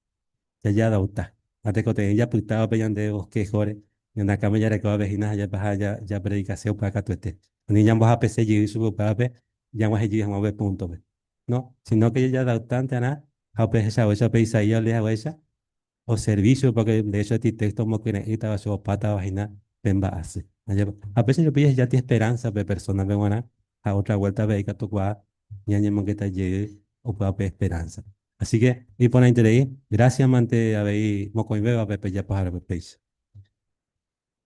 jajadauta. Ha tekotevẽ japyta upe ñande bosquejo-re, ñande akãme jarekóvape hína ha japaha japredikase upéva katuete. Ani ñambohapese jey chupe upévape ñag̃uahẽ jey hag̃ua upe púntope. No, sino que jajadautánte va'erã ha upe hechaháicha upe Isaías olee haguéicha, oservi chupe pórke de hecho eti téxto omokyre'ỹtava chupe opátava hína pe mba'asy. Ajépa? Ha péicha jepi jahejáti esperánsa pe persónape g̃uarã ha ótra vuéltape ikatukuaa ñañemongeta jey upéva pe esperánsa. Así que iporãiterei, grásia mante avei mokõivévape pejapo haguépe péicha.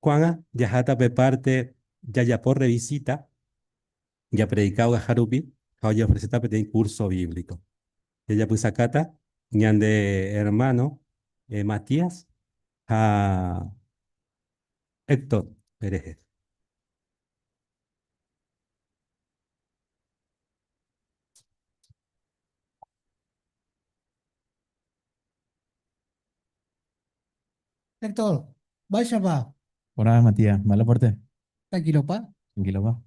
Ko'ág̃a jaháta pe párte jajapo rrevisíta japredika ogaha rupi ha ojeofreséta peteĩ kúrso bíblico. Jajapysakáta ñande ermáno Matías ha Héctor rehe. Héctor, vaya va. Hola Matías, mala parte. Tranquilo, pa. Tranquilo, pa.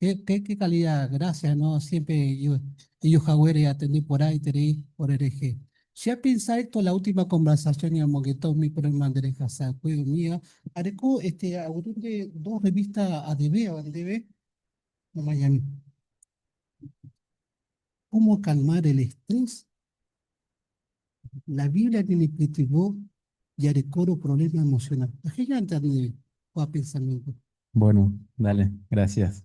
Qué, qué, qué calidad, gracias, ¿no? Siempre yo, yo jagüere atendí por ahí, terí por hereje. Ya pensá esto la última conversación y que mi problema de casa, cuido mía, areco este de dos revistas ADB o ADB de Miami. ¿Cómo calmar el estrés? La Biblia tiene que y arecoro problema emocional. La gente ADB o a pensamiento. Bueno, dale, gracias.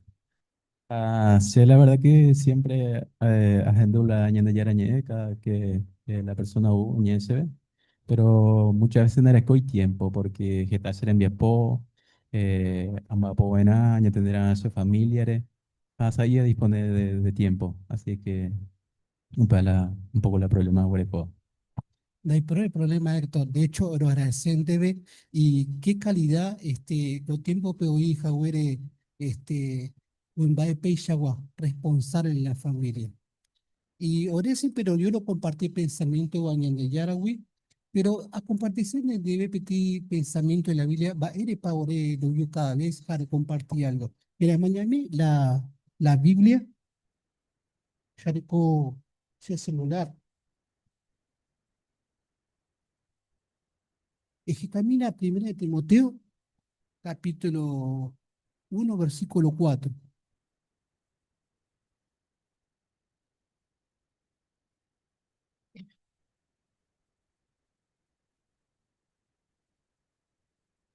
Ah, sí, la verdad que siempre agendo la ñande cada que la persona u ve, pero muchas veces no le tiempo porque está ser en po, amba po buena, ya tendrán a su familiares, hasta ahí a disponer de tiempo, así que un, un poco la problema huele. No hay problema, Héctor. De hecho, lo agradecen debe y qué calidad, este, lo tiempo que hija huere, este, un responsable en la familia. Y ahora sí, pero yo lo compartí pensamiento de Yarawi, pero a compartirse debe pedir pensamiento en la Biblia, va ere pa ore lo yo cada vez para compartir algo. Mira, mañana la Biblia, ya celular. Camina 1 de Timoteo, capítulo 1, versículo 4.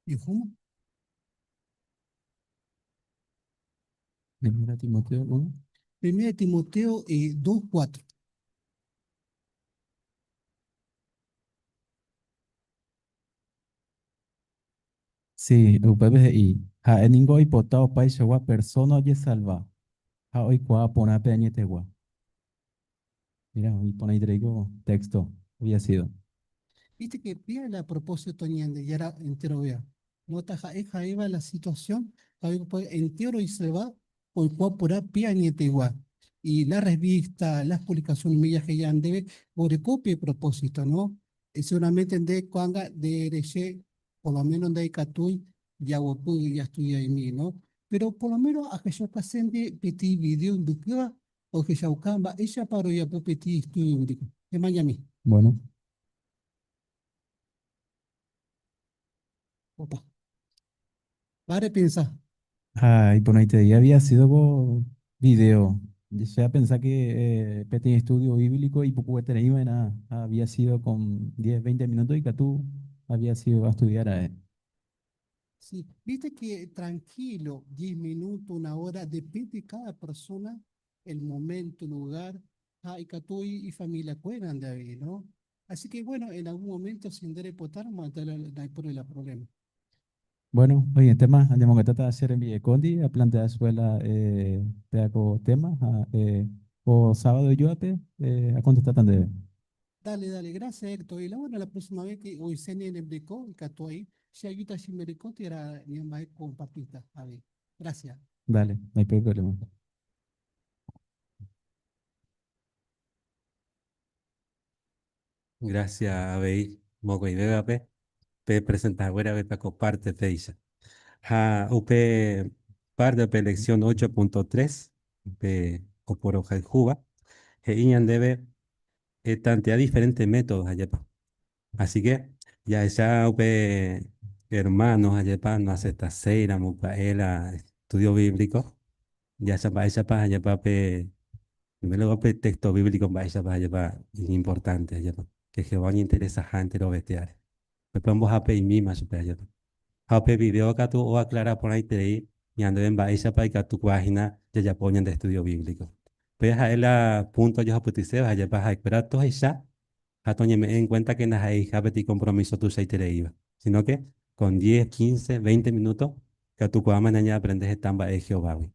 ¿Y cómo? Primera Timoteo 1. Primera Timoteo 2, 4. Sí, upépe he'i ha'éningo oipota opaichagua persona ojesalva ha oikuaa porã pe añetegua. Mira, iporãiterei ko texto había sido. Viste que pide a propósito Ñandejára entero vea. No taja eva la situación, entero y se va, oikuaa porã pe añetegua. Y la revista, las publicaciones mías que ya debe, por copia y propósito, ¿no? Y seguramente de cuando de por lo menos de Catuy, ya ya estoy ahí, ¿no? Pero por lo menos a que yo pasen de petit video en o que ya ucamba, ella paró ya por petit estudio bíblico. De Miami. Bueno. Opa. Vale, piensa. Ay, por ahí te día había sido por video. Ya pensé que pequeño estudio bíblico y poco nada. Había sido con 10, 20 minutos y que tú habías sido a estudiar a él. Sí, viste que tranquilo, 10 minutos, una hora, depende de cada persona, el momento, lugar, ah, y que tú y familia cueran de ahí, ¿no? Así que bueno, en algún momento, sin dere potar, no hay por el problema. Bueno, oye, tema, andiamo que trata de hacer en Condi, a plantear escuela te hago tema, o sábado yo a contestar tan de. Dale, dale, gracias Héctor. Y la bueno, la próxima vez que hoy se en el y ahí, Che ayuda si me era ñamba'e compartita. A ver, gracias. Dale, no hay problema. Gracias, avei mokõivévape pe presentahaguérape pe ko parte péicha. Ha upe parte pe lección 8.3 pe oporohayhúva he'i ñandéve etantea diferentes métodos ajépa. Así que jahecha upe hermano ajépa noaceptaséiramo pya'e la estudio bíblico, jahecha mba'éichapa ajépa pe primer lugar pe texto bíblico mba'éichapa ajépa iñimportante ajépa que Jehová oñeinteresaha enterovetéare. Upépe ombohape'imíma chupe ajépa. Ha upe video katu oaclara porãiterei ñandéve mba'éichapa ikatukuaa hína jajapo ñande estudio bíblico. Upéva ha'e la punto ojehupytyséva ajépa ha'ekuéra tohecha ha toñeme'ẽ en cuenta que ndaha'eiha peteĩ compromiso tuichaitereíva, sino que con diez, quince, veinte minuto ikatukuaáma ñañeaprende heta mba'e Jehovágui.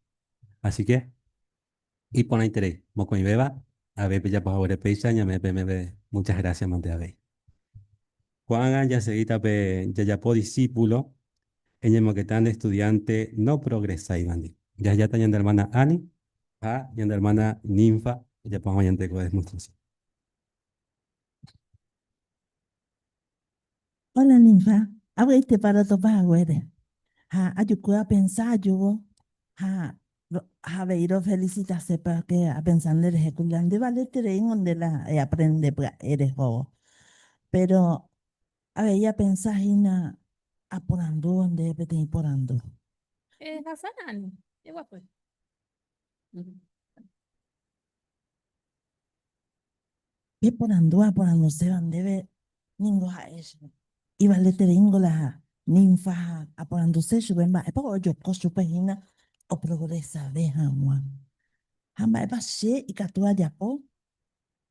Así que iporãiterei, mokõivéva avei pejapo haguére péicha ñame'ẽ peẽme muchas gracias mante avei. Ko'ág̃a jasegíta pe jajapo discípulo eñemoketa nde estudiante no progresáivandi. Jahejáta ñande hermana Annie ha ñande hermana Ninfa ojapo hag̃ua ñande ko demostración. Hola Ninfa, avy'aitépa rotopa haguére. Ha ajuky apensa ajúvo ha ha avei rofelicitase porque apensa nderehe kuri la nde valetereíngo nde la eaprende pya'e rehóvo. Pero avei apensa hína aporandúvo ndéve peteĩ porandu. Ehasana ani, eguapy. Pe porandu aporanduséva ndéve ningo ha'e che. Ivaletereíngo la ninfa ha aporanduse chupe mba'épa ojoko chupe hína oprogresave hag̃ua. Ha mba'épa che ikatu ajapo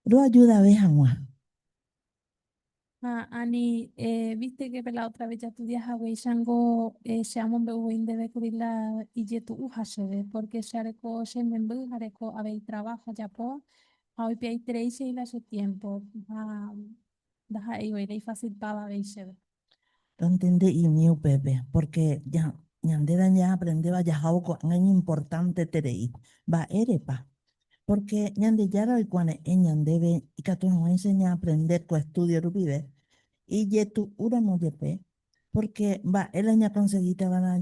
roajudave hag̃ua. Ha ani, viste que la otra vez jastudia haguéichango che amombe'u voi ndéve kuri la ijetu'uha chéve, porque che areko che memby, areko avei trabajo ajapóva ha oipe'aiterei che la che tiempo ha ndaha'éi voi la ifacilpáva avei chéve. Rontende'imi upépe, porque ñande la ñaaprendéva jahávo ko'ág̃a iñimportanteterei. Mba'érepa? Porque Ñandejára oikuave'ẽ ñandéve ikatu hag̃uáicha ñaaprende ko estudio rupive, ijetu'úramo jepe, porque mba'e la ñakonsegítava la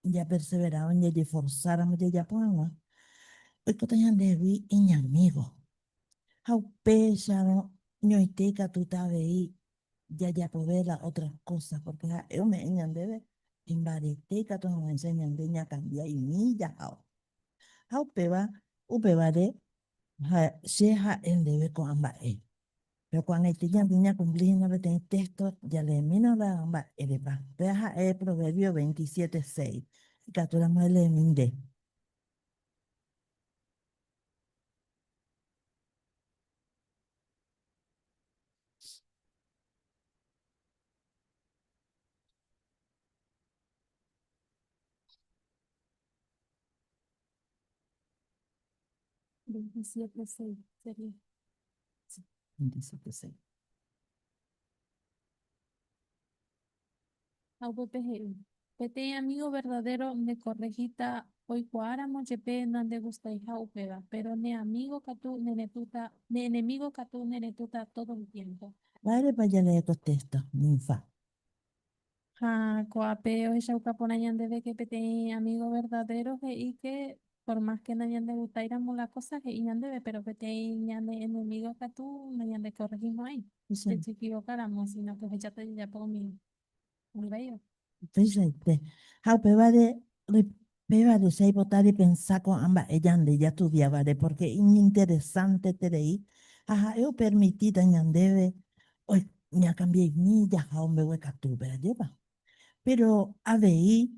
japerseverávo, jajeforsáramo jajapo hag̃ua, oikóta ñandehegui iñamígo. Ha upéicharõ ñoite ikatúta avei jajapove la ótra kósa, pórke ha'e ome'ẽ ñandéve imbarete ikatu hag̃uáicha ñande ñakambia imi jahávo. Ha upéva, upévare che ha'e ndéve ko'ã mba'e. Péro ko'ag̃aite ñande ñakumpli hína peteĩ téxto jaleemína la mba'érepa. Upéva ha'e Proverbio 27, 6. Ikatúramo eleemi nde. 27.6 sería. Sí, 27.6. Ha upépe he'i, Peteĩ amigo verdadero ndekorrehíta oikuaáramo jepe nandegustaiha upéva, péro ne amigo katu neretũta, ne enemigo katu neretũta todo el tiempo. Mba'érepa jalee ko téxto, Ninfa? Ha ko'ápe ohechauka porã ñandéve que peteĩ amigo verdadero he'i que por más que nañandegustáiramo la cosa he'i ñandéve, pero peteĩ ñane enemigo katu nañandekorrehimo'ãi, jajequivocáramo, sino que ohecháta jajapo umi ivaíva. Upeichaite. Ha upévare, upévare che aipota repensa ko'ã mba'e ñande jastudiávare, pórke iñinteresanteterei ha ha'e opermitíta ñandéve ñakambiaimi jaha ombeguekatúpe, ajépa? Péro avei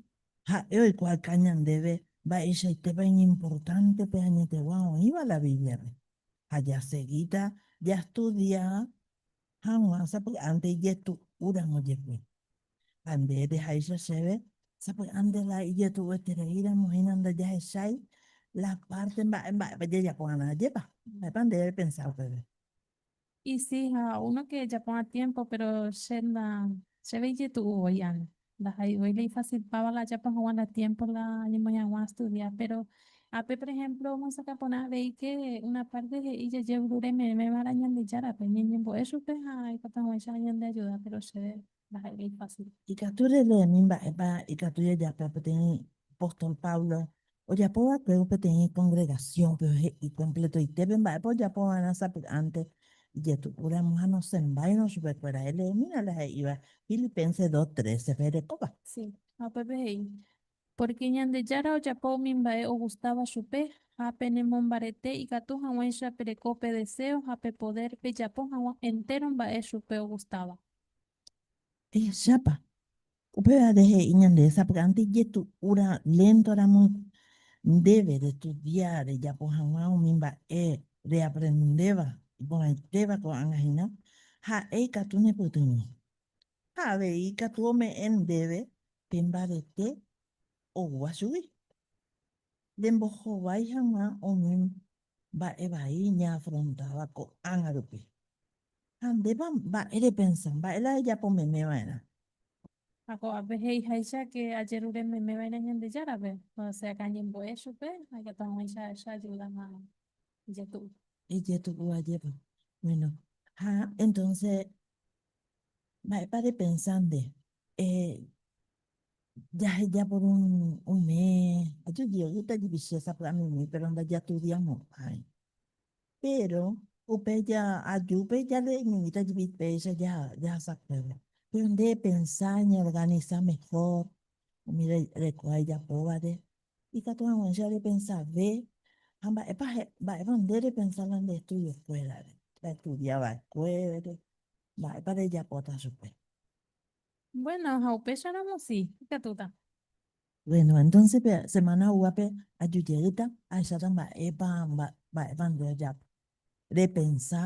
ha'e oikuaauka ñandéve mba'eichaitépa iñimportánte pe añetegua oĩva la Bíbliape. Ha jasegíta jastudia hag̃ua sapy'ánte ijetu'úramo jepe. Ha nde reháicha chéve, sapy'ánte la ijetu'uetereíramo hína ndajahechái la párte mba'e mba'épa jajapo va'erã, ajépa? Mba'épa nde repensa upépe? Y sí, ha uno que japo a tiempo, pero che nda, Chéve ijetu'u voi ág̃a. Ndaha'éi voi la ifacilpáva la ajapo hag̃ua la tiempo la añemoĩ hag̃ua astudia, pero ápe por ejemplo omyesakã porã avei ke una parte he'i jajevyru reme'ẽva'erã Ñandejárape, ñañembo'e chupe ha ikatu hag̃uáicha ñandeajuda, pero chéve ndaha'éi la ifácil. Ikatu releemi mba'épa ikatu jajapo peteĩ apóstol Pablo ojapo va'ekue peteĩ kongregasiónpe he'i kompletoitépe mba'épa ojapo va'erã sapy'ánte ijetu'úramo ha nosẽmbáirõ chupekuéra. Eleemína la he'íva Filipenses 2:13 pe erekóva. Sí, ha upépe he'i, Pórke Ñandejára ojapo umi mba'e ogustáva chupe ha penemombarete ikatu hag̃uáicha pereko pe deséo ha pe podér pejapo hag̃ua entéro mba'e chupe ogustáva. Ehechápa, upévare he'i ñandéve sapy'ánte ijetu'úra léntoramo ndéve restudia rejapo hag̃ua umi mba'e reaprendéva iporãitéva ko'ág̃a hína, ha'e ikatu nepytyvõ. Ha avei ikatu ome'ẽ ndéve pe mbarete oúva chugui, rembohovái hag̃ua umi mba'e vai ñaafrontáva ko'ág̃a rupi. Ha ndépa mba'e repensa, mba'e la ejapo meme va'erã? Ha ko'ápe he'iháicha ke ajerure meme va'erã Ñandejárape, osea ke añembo'e chupe ha ikatu hag̃uáicha che ajuda ha ijetu'u. Ijetu'u ajépa. Bueno, ha entonce Mba'épa repensa nde? Eh, jaheja por un, un mes, ajujeýta jepi che sapy'amimi, péro ndajatudiamo'ãi. Péro upe ja ajúpe jale'imimíta jepi péicha ja jahasakuévo. Péro nde epensa ñaorganisa mejor umi rekuái ijapóvare, ikatu hag̃uáicha repensave ha mba'épa mba'épa nde repensa la nde estudiokuérare, la estudia va'ekuére, mba'épa rejapóta chupe. Bueno, ha upéicharamo si, ikatúta. Bueno, entonces pe semana oúvape aju jeýta ahecháta mba'épa mba'épa nde ojapo. Repensa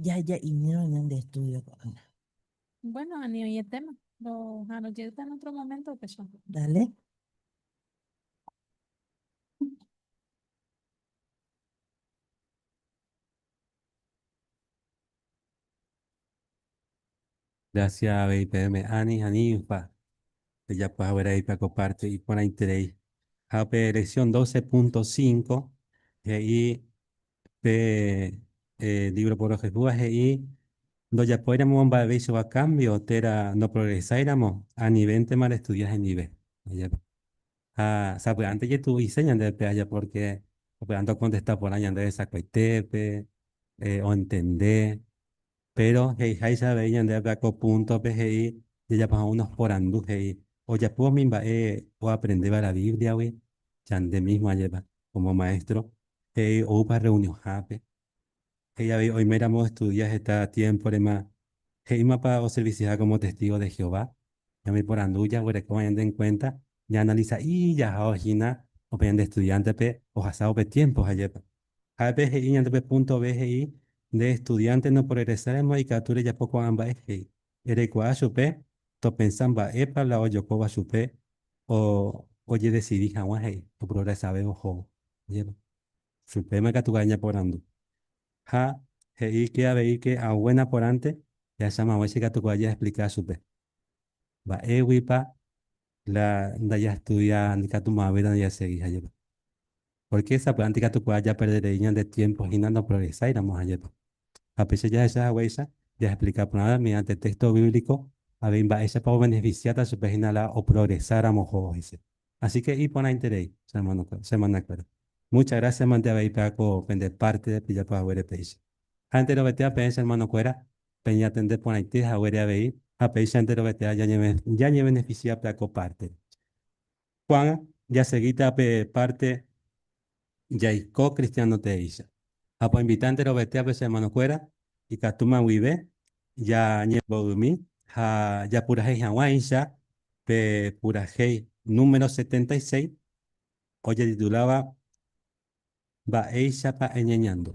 jaheja'imírõ ñande estudio ko'ág̃a. Bueno, ani oĩetéma. Roha'arõ jeýta en otro momento upéicha. Dale. Gracias avei peẽme Ani ha Ninfa, pejapo haguére ko parte iporãiterei. Ha pe lección 12.5 he'i pe eh, libro Porojehúva he'i ndojapóiramo mba'evéichagua cambio térã ndoprogresáiramo anivéntema restudia hendive. Ajépa. Ha sapy'ánte jetu'uise ñandéve pe aja porque sapy'ánte okontesta porã ñandéve sakuaitépe, eh, ontende. Péro he'iháicha avei ñande ápe ko púntope he'i jajapo hag̃ua unos porandu he'i ojapo umi mba'e oaprendéva la Bíbliagui, ñande mísmo ajépa kómo maéstro, he'i oúpa rreunionhápe. He'i avei oiméramo oestudia heta tiémporema, he'ímapa oservisiha kómo testígo de Jehová. Ñamoiporandu jaguerekóva ñande enkuénta, ñaanalisa'i jahávo hína upe ñande estudiántepe ohasávo pe tiémpo, ajépa. Ha'e he'i ñande pe punto B he'i, Nde estudiánte noprogresáramo ikatu rejapo ko'ã mba'e he'i. Erekuaa chupe topensa mba'épa la ojokóva chupe o ojedesidi hag̃ua he'i oprogresave ohóvo. Ajépa. Chupéma ikatu karai ñaporandu. Ha he'i ke avei ke aguena porãnte jahecháma haguéicha ikatu kuaa jaexplika chupe. Mba'éguipa la ndajastudia ndikatumo'ãvéi la ndajasegi ajépa. Pórke sapy'ánte ikatukuaa japerderei ñande tiémpo hína ndoprogresáiramo ajépa. Ha péicha jahecha haguéicha, jaexplika porã mediante téxto bíblico avei mba'éichapa ovenefisiáta chupe hína la oprogresáramo ohóvo hese. Así ke iporãiterei, che hermanokuéra, che hermanakuéra. Muchas gracias mante avei pe'a ko pende parte pejapo haguére péicha. Ha enterovetéva peẽ che hermanokuéra, peñatende porãite haguére avei ha péicha enterovetéva ñañevenefisia pe'a ko pártere. Juan jasegíta pe párte Jaiko cristiano-teéicha. Ha poinvita enterovetévape che hermanokuéra, ikatúma guive jañembo'ymi ha japurahéi hag̃uáicha pe purahéi número 76 ojetituláva Mba'éichapa eñeñandu.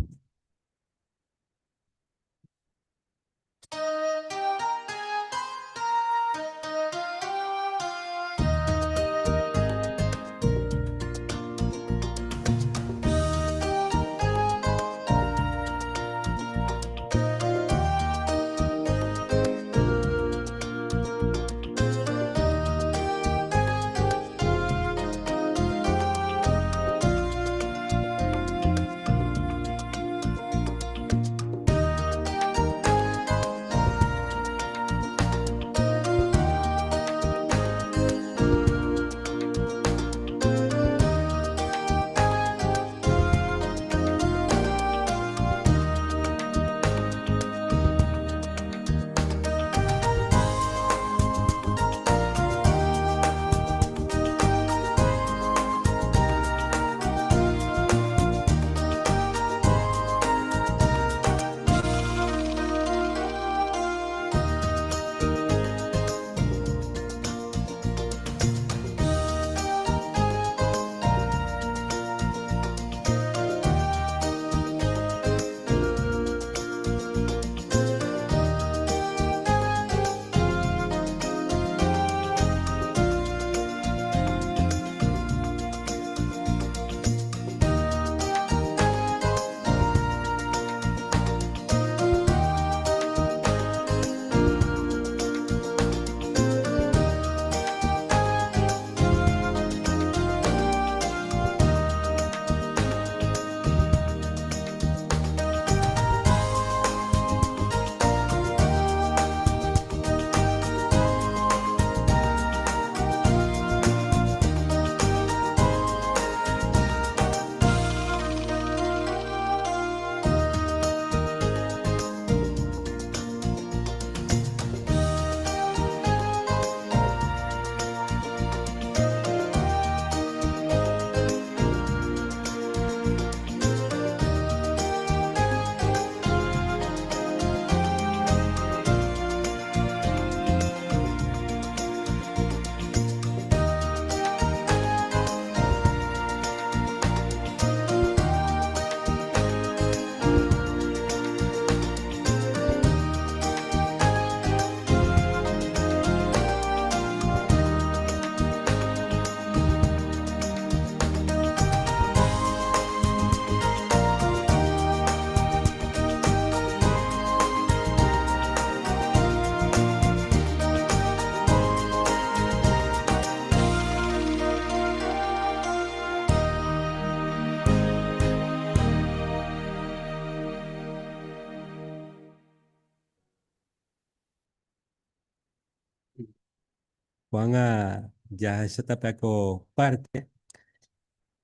Ko'ág̃a jahecháta pe ko párte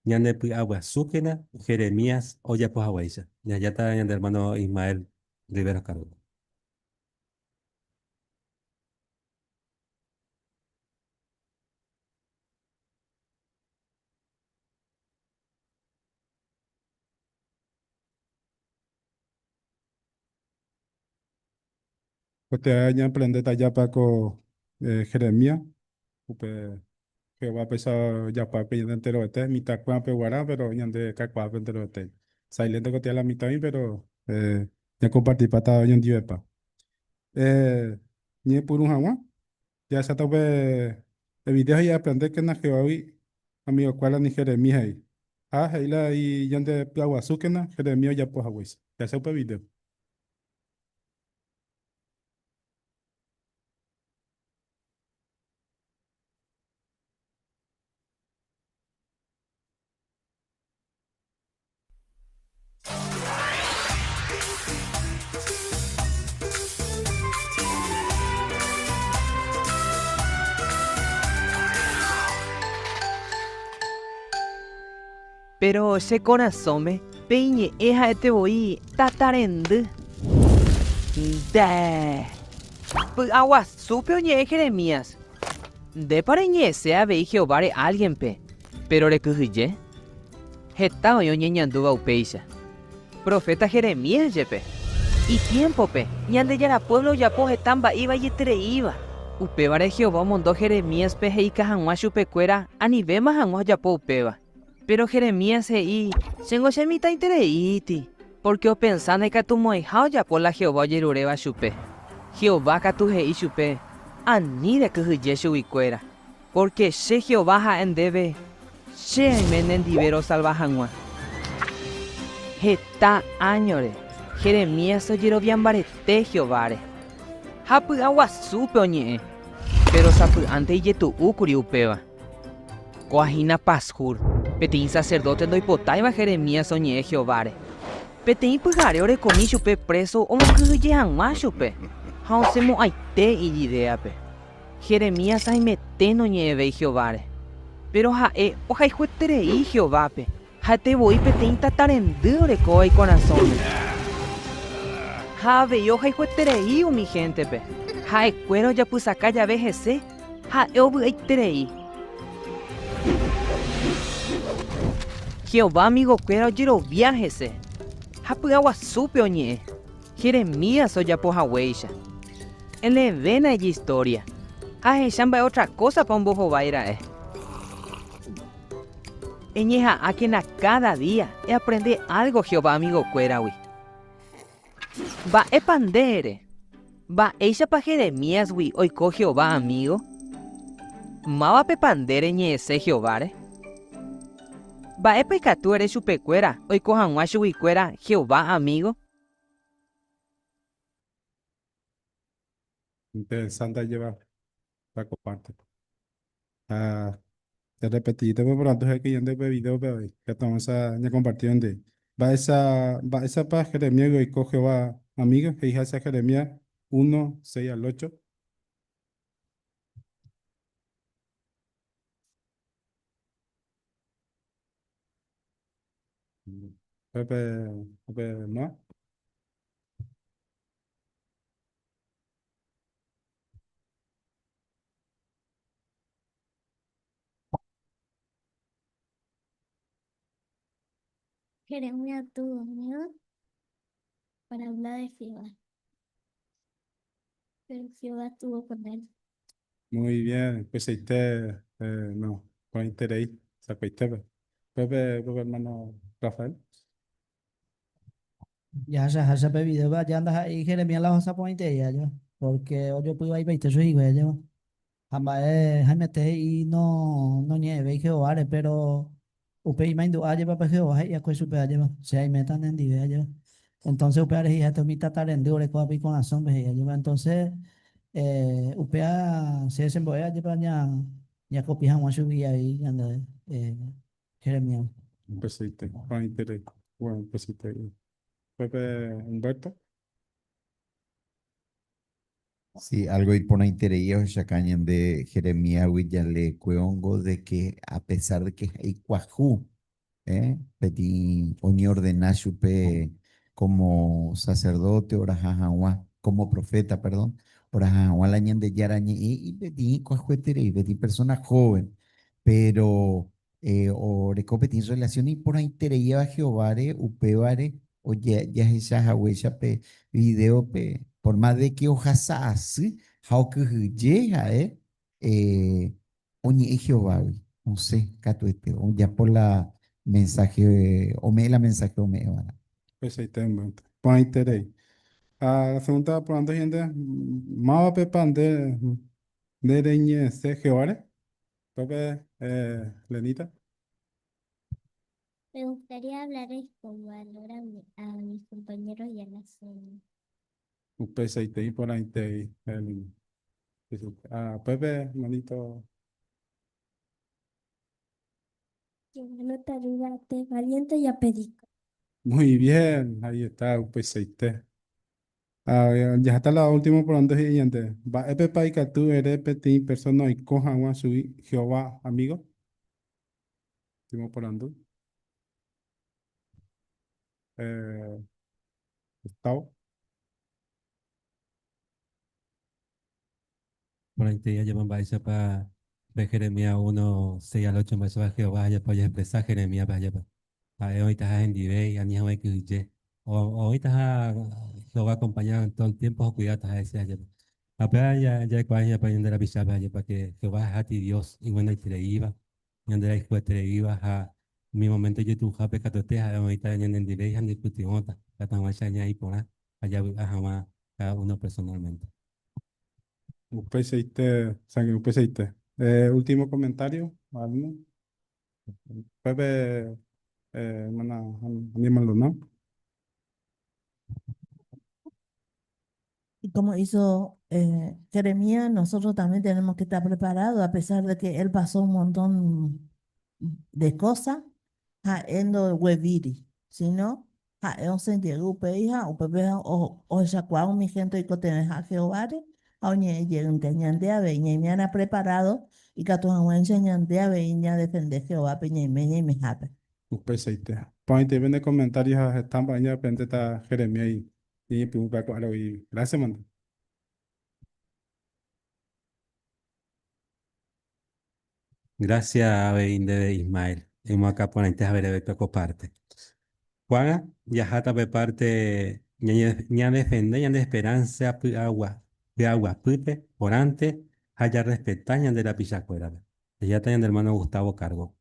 ñandepy'aguasúkena Jeremías ojapo haguéicha. Jahejáta ñande ermáno Ismael Rivero kárgope. Ko'ág̃a ñaaprendéta ajápa ko Jeremías, upe Jehová péicha ojapo'akue ñande enterovete, mitãkuérape guarã, péro ñande kakuaápe enterovete. Sa'ilénte ko tía la mitã oĩ, péro ñakompartipáta oñondivepa. Ñepyrũ hag̃ua, jahecháta upe video he'i Eaprendékena Jehovágui amigokuéra ni Jeremías he'i. Ha he'i la ñande py'aguasúkena Jeremías ojapo haguéicha. Jahecha upe video. Péro che korasõme pe iñe'ẽ ha'ete voi tata rendy. Nde. Py'aguasúpe oñe'ẽ Jeremías. Ndépa reñe'ẽse avei Jehováre álgienpe, péro rekyhyje? Heta oĩ oñeñandúva upéicha. Proféta Jeremías jepe. Itiémpope, Ñandejára puévlo ojapo heta mba'e ivaietereíva. Upévare Jehová omondo Jeremíaspe he'ika hag̃ua chupekuéra anivéma hag̃ua ojapo upéva. Péro Jeremías he'i, Chéngo chemitãitereíti, pórke opensa ndaikatumo'ãiha ojapo la Jehová ojeruréva chupe. Jehová katu he'i chupe, Ani rekyhyje chuguikuéra, pórke che Jehová ha'e ndéve, Che aime nendive rosalva hag̃ua. Heta áñore, Jeremías ojerovia mbarete Jehováre. Ha py'aguasúpe oñe'ẽ, péro sapy'ánte ijetu'úkuri upéva. Kóa hína Pasjur, peteĩ saserdóte ndoipotáiva Jeremías oñe'ẽ Jehováre. Peteĩ pyhare orekomi chupe préso omonkyhyje hag̃ua chupe, ha osẽmo'ãite ijidéape. Jeremías haimete noñe'ẽvéi Jehováre. Péro ha'e ohayhueterei Jehovápe, ha'ete voi peteĩ tata rendy orekóva ikorasõme. Ha avei ohayhueterei umi héntepe. Ha'ekuéra ojapysaka jave hese, ha'e ovy'aiterei. Jehová amigokuéra ojerovia hese ha py'aguasúpe oñe'ẽ. Jeremías ojapo haguéicha. Elevéna ijistória ha ehecha mba'e ótra kósapa ombohovái ra'e. Eñeha'ãkena káda día eaprende álgo Jehová amigokuéragui. Mba'épa nde ere? Mba'éichapa Jeremíasgui oiko Jehová amígo? Mávapepa nde reñe'ẽse Jehováre? Mba'épa ikatu ere chupekuéra oiko hag̃ua chuguikuéra Jehová amígo? Interesante ajépa la comparte. Ha te repetiste pe porandu he'i ñande pe videope avei. Ikatu hag̃uáicha ñakomparti nde. Mba'éicha mba'éichapa Jeremías oiko Jehová amigo? He'iháicha Jeremías 1, 6 al 8. Pepe, pepe, no. Jeremías tuvo miedo para hablar de Jehová, pero Jehová estuvo con él. Muy bien, upeichaite, no, porãiterei, sakuaitépe. Pepe, pepe hermano Rafael. Jahecha háicha pe vidéope aja ndaha'éi Jeremías la ohasa porãiterei aja, pórke ojopy vaipaite chuguikuéra ajépa. Ha mba'e haimete he'i no noñe'ẽvéi Jehováre, péro upe imaindu'a ajépa pe Jehová he'i va'ekue chupe ajépa, Che aiméta nendive ajépa. Entónse upévare he'i ha'ete umi tata rendy orekóva pe ikorasõme he'i ajépa. Entónse upéva che chembo'e ajépa ñakopia hag̃ua chugui avei ñande Jeremías. Upeichaite, porãiterei. Bueno, upeichaite. Pepe Humberto. Sí, algo iporãiterei ohechauka ñande Jeremíasgui jaleekuéongo de que a pesar de que ikuahu, eh, peteĩ oñeordena chupe como sacerdote oraha hag̃ua, como profeta, perdón, oraha hag̃ua la Ñandejára ñe'ẽ y peteĩ ikuahueterei, peteĩ persona joven, pero eh, oreko peteĩ relación iporãitereíva Jehováre, upévare jahecha haguéicha pe videope, por más de que ohasa asy ha okyhyje ha'e eh, oñe'ẽ Jehovágui, osẽ katuete, ojapo la mensaje, ome'ẽ la mensaje ome'ẽvarã. Upeichaite mante. Porãiterei. Ha la segunda porandu he'ínte, mávapepa nde nde reñe'ẽse Jehováre? Upépe, eh, Lenita. Me gustaría hablarles con valor a, a mis compañeros y a la señora. Upeichaite iporãitei, Elin. Ah, upépe, hermanito. Jehová no te ayuda, te valiente y a pedir. Muy bien, ahí está, upeichaite. Ah, jaháta la último porandu he'i ñande. Mba'épepa ikatu ere peteĩ persona oiko hag̃ua chugui Jehová amigo? Último porandu. Eh, Gustavo. Porãite ajépa mba'éichapa pe Jeremías 1, 6 al 8 mba'éichapa Jehová ajépa ojexpresa Jeremíaspe ajépa. Ha'e oĩtaha hendive ani hag̃ua ikyhyje. Oĩtaha Jehová acompañado en todo el tiempo okuidátaha hese ajépa. Ha péva ja'ekuaa ajépa ñande rapichápe ajépa que Jehová ha'éti Dios iguenaitereíva, ñande rayhuetereíva ha umi momento ijetu'uhápe katuete ha'e oĩta ñanendive ha ñanepytyvõta ikatu hag̃uáicha ñaĩ porã ha javy'a hag̃ua cada uno personalmente. Upeichaite, Sangre, upeichaite. Eh, último comentario, ¿alguno? Pepe, eh, hermana Andy Maldonado. Y como hizo eh, Jeremías, nosotros también tenemos que estar preparados, a pesar de que él pasó un montón de cosas, ha'e ndoguevíri, sino ha'e osẽ jey upéi ha upépe ohechakuaa umi hénte oikotevẽha Jehováre ha oñe'ẽ jeýnte. Ñande avei ñaime'arã preparádo ikatu hag̃uáicha ñande avei ñadefende Jehovápe ñaime ñaimehápe. Upeichaite. Porãiteve ne komentario ha heta mba'e ñaaprendéta Jeremías iñepyrũpe ko'ára guive. Gracias, mante. Gracias avei ndéve Ismael, emoakã porãite ha vereve ko parte. Ko'ág̃a jaháta pe parte ñadefende ñande esperanza py'aguapýpe porãnte ha jarrespeta ñande rapichakuérape. Jaháta ñande hermano Gustavo cargo.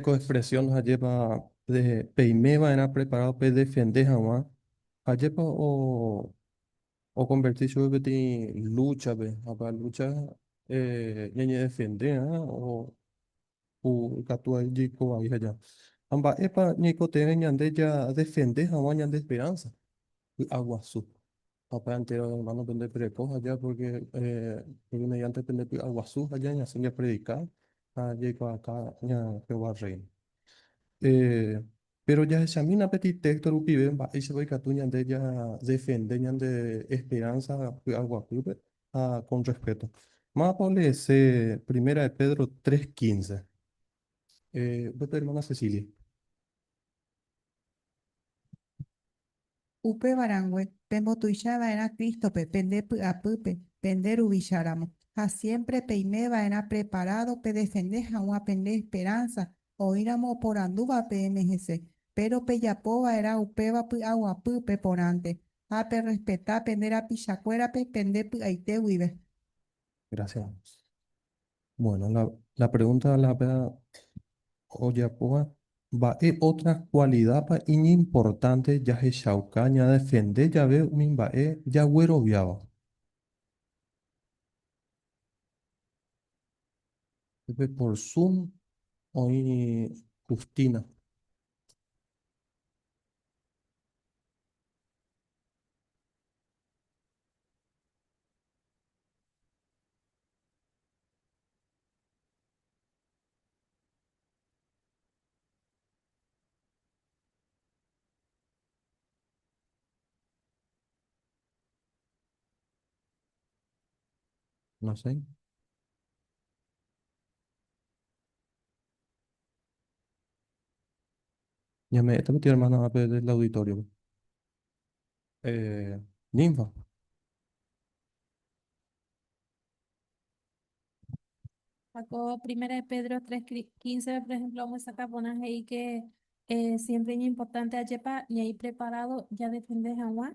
Ko expresión ha'épa de peime va'erã preparado pedefende hag̃ua, ha'épa okonverti chupe peteĩ lúchape, ha pe lúcha ñañedefenderã o ikatu jaiko vai aja. Ha mba'épa ñaikotevẽ ñande jadefende hag̃ua ñande esperanza? Py'aguasu. Ha pe entero hermano pende pereko aja porque porque mediante pende py'aguasu aja ñasẽ japredika ha jaikuaaka Jehová Reino. Pero jahechamína peteĩ texto rupive mba'éichapa ikatu ñande jadefende ñande esperanza py'aguapýpe ha con respeto. Mávapa oleese Primera de Pedro 3:15? Upépe hermana Cecilia. Upéva rangue, pembotuicha va'erã Crístope pende py'apýpe, pende ruvicha ramo, ha siémpre peime va'erã preparádo pedefende hag̃ua pende esperánsa oĩramo oporandúva peẽme hese. Péro pejapo va'erã upéva py'aguapýpe porãnte, ha perrespeta pende rapichakuérape pende py'aite guive. Gracias. Bueno, la, la pregunta la ojapóva, mba'e otra cualidad-pa iñimportante jahechauka ñadefende jave umi mba'e jagueroviáva? Upépe por Zoom oĩ Justina. No sé. Ñame'ẽta peteĩ hermana ápe del auditorio-pe. Eh, Ninfa. Jacob, primera de Pedro 3:15, por ejemplo, vamos a sacar ahí que siempre es importante ayepa y ahí preparado ya defender agua.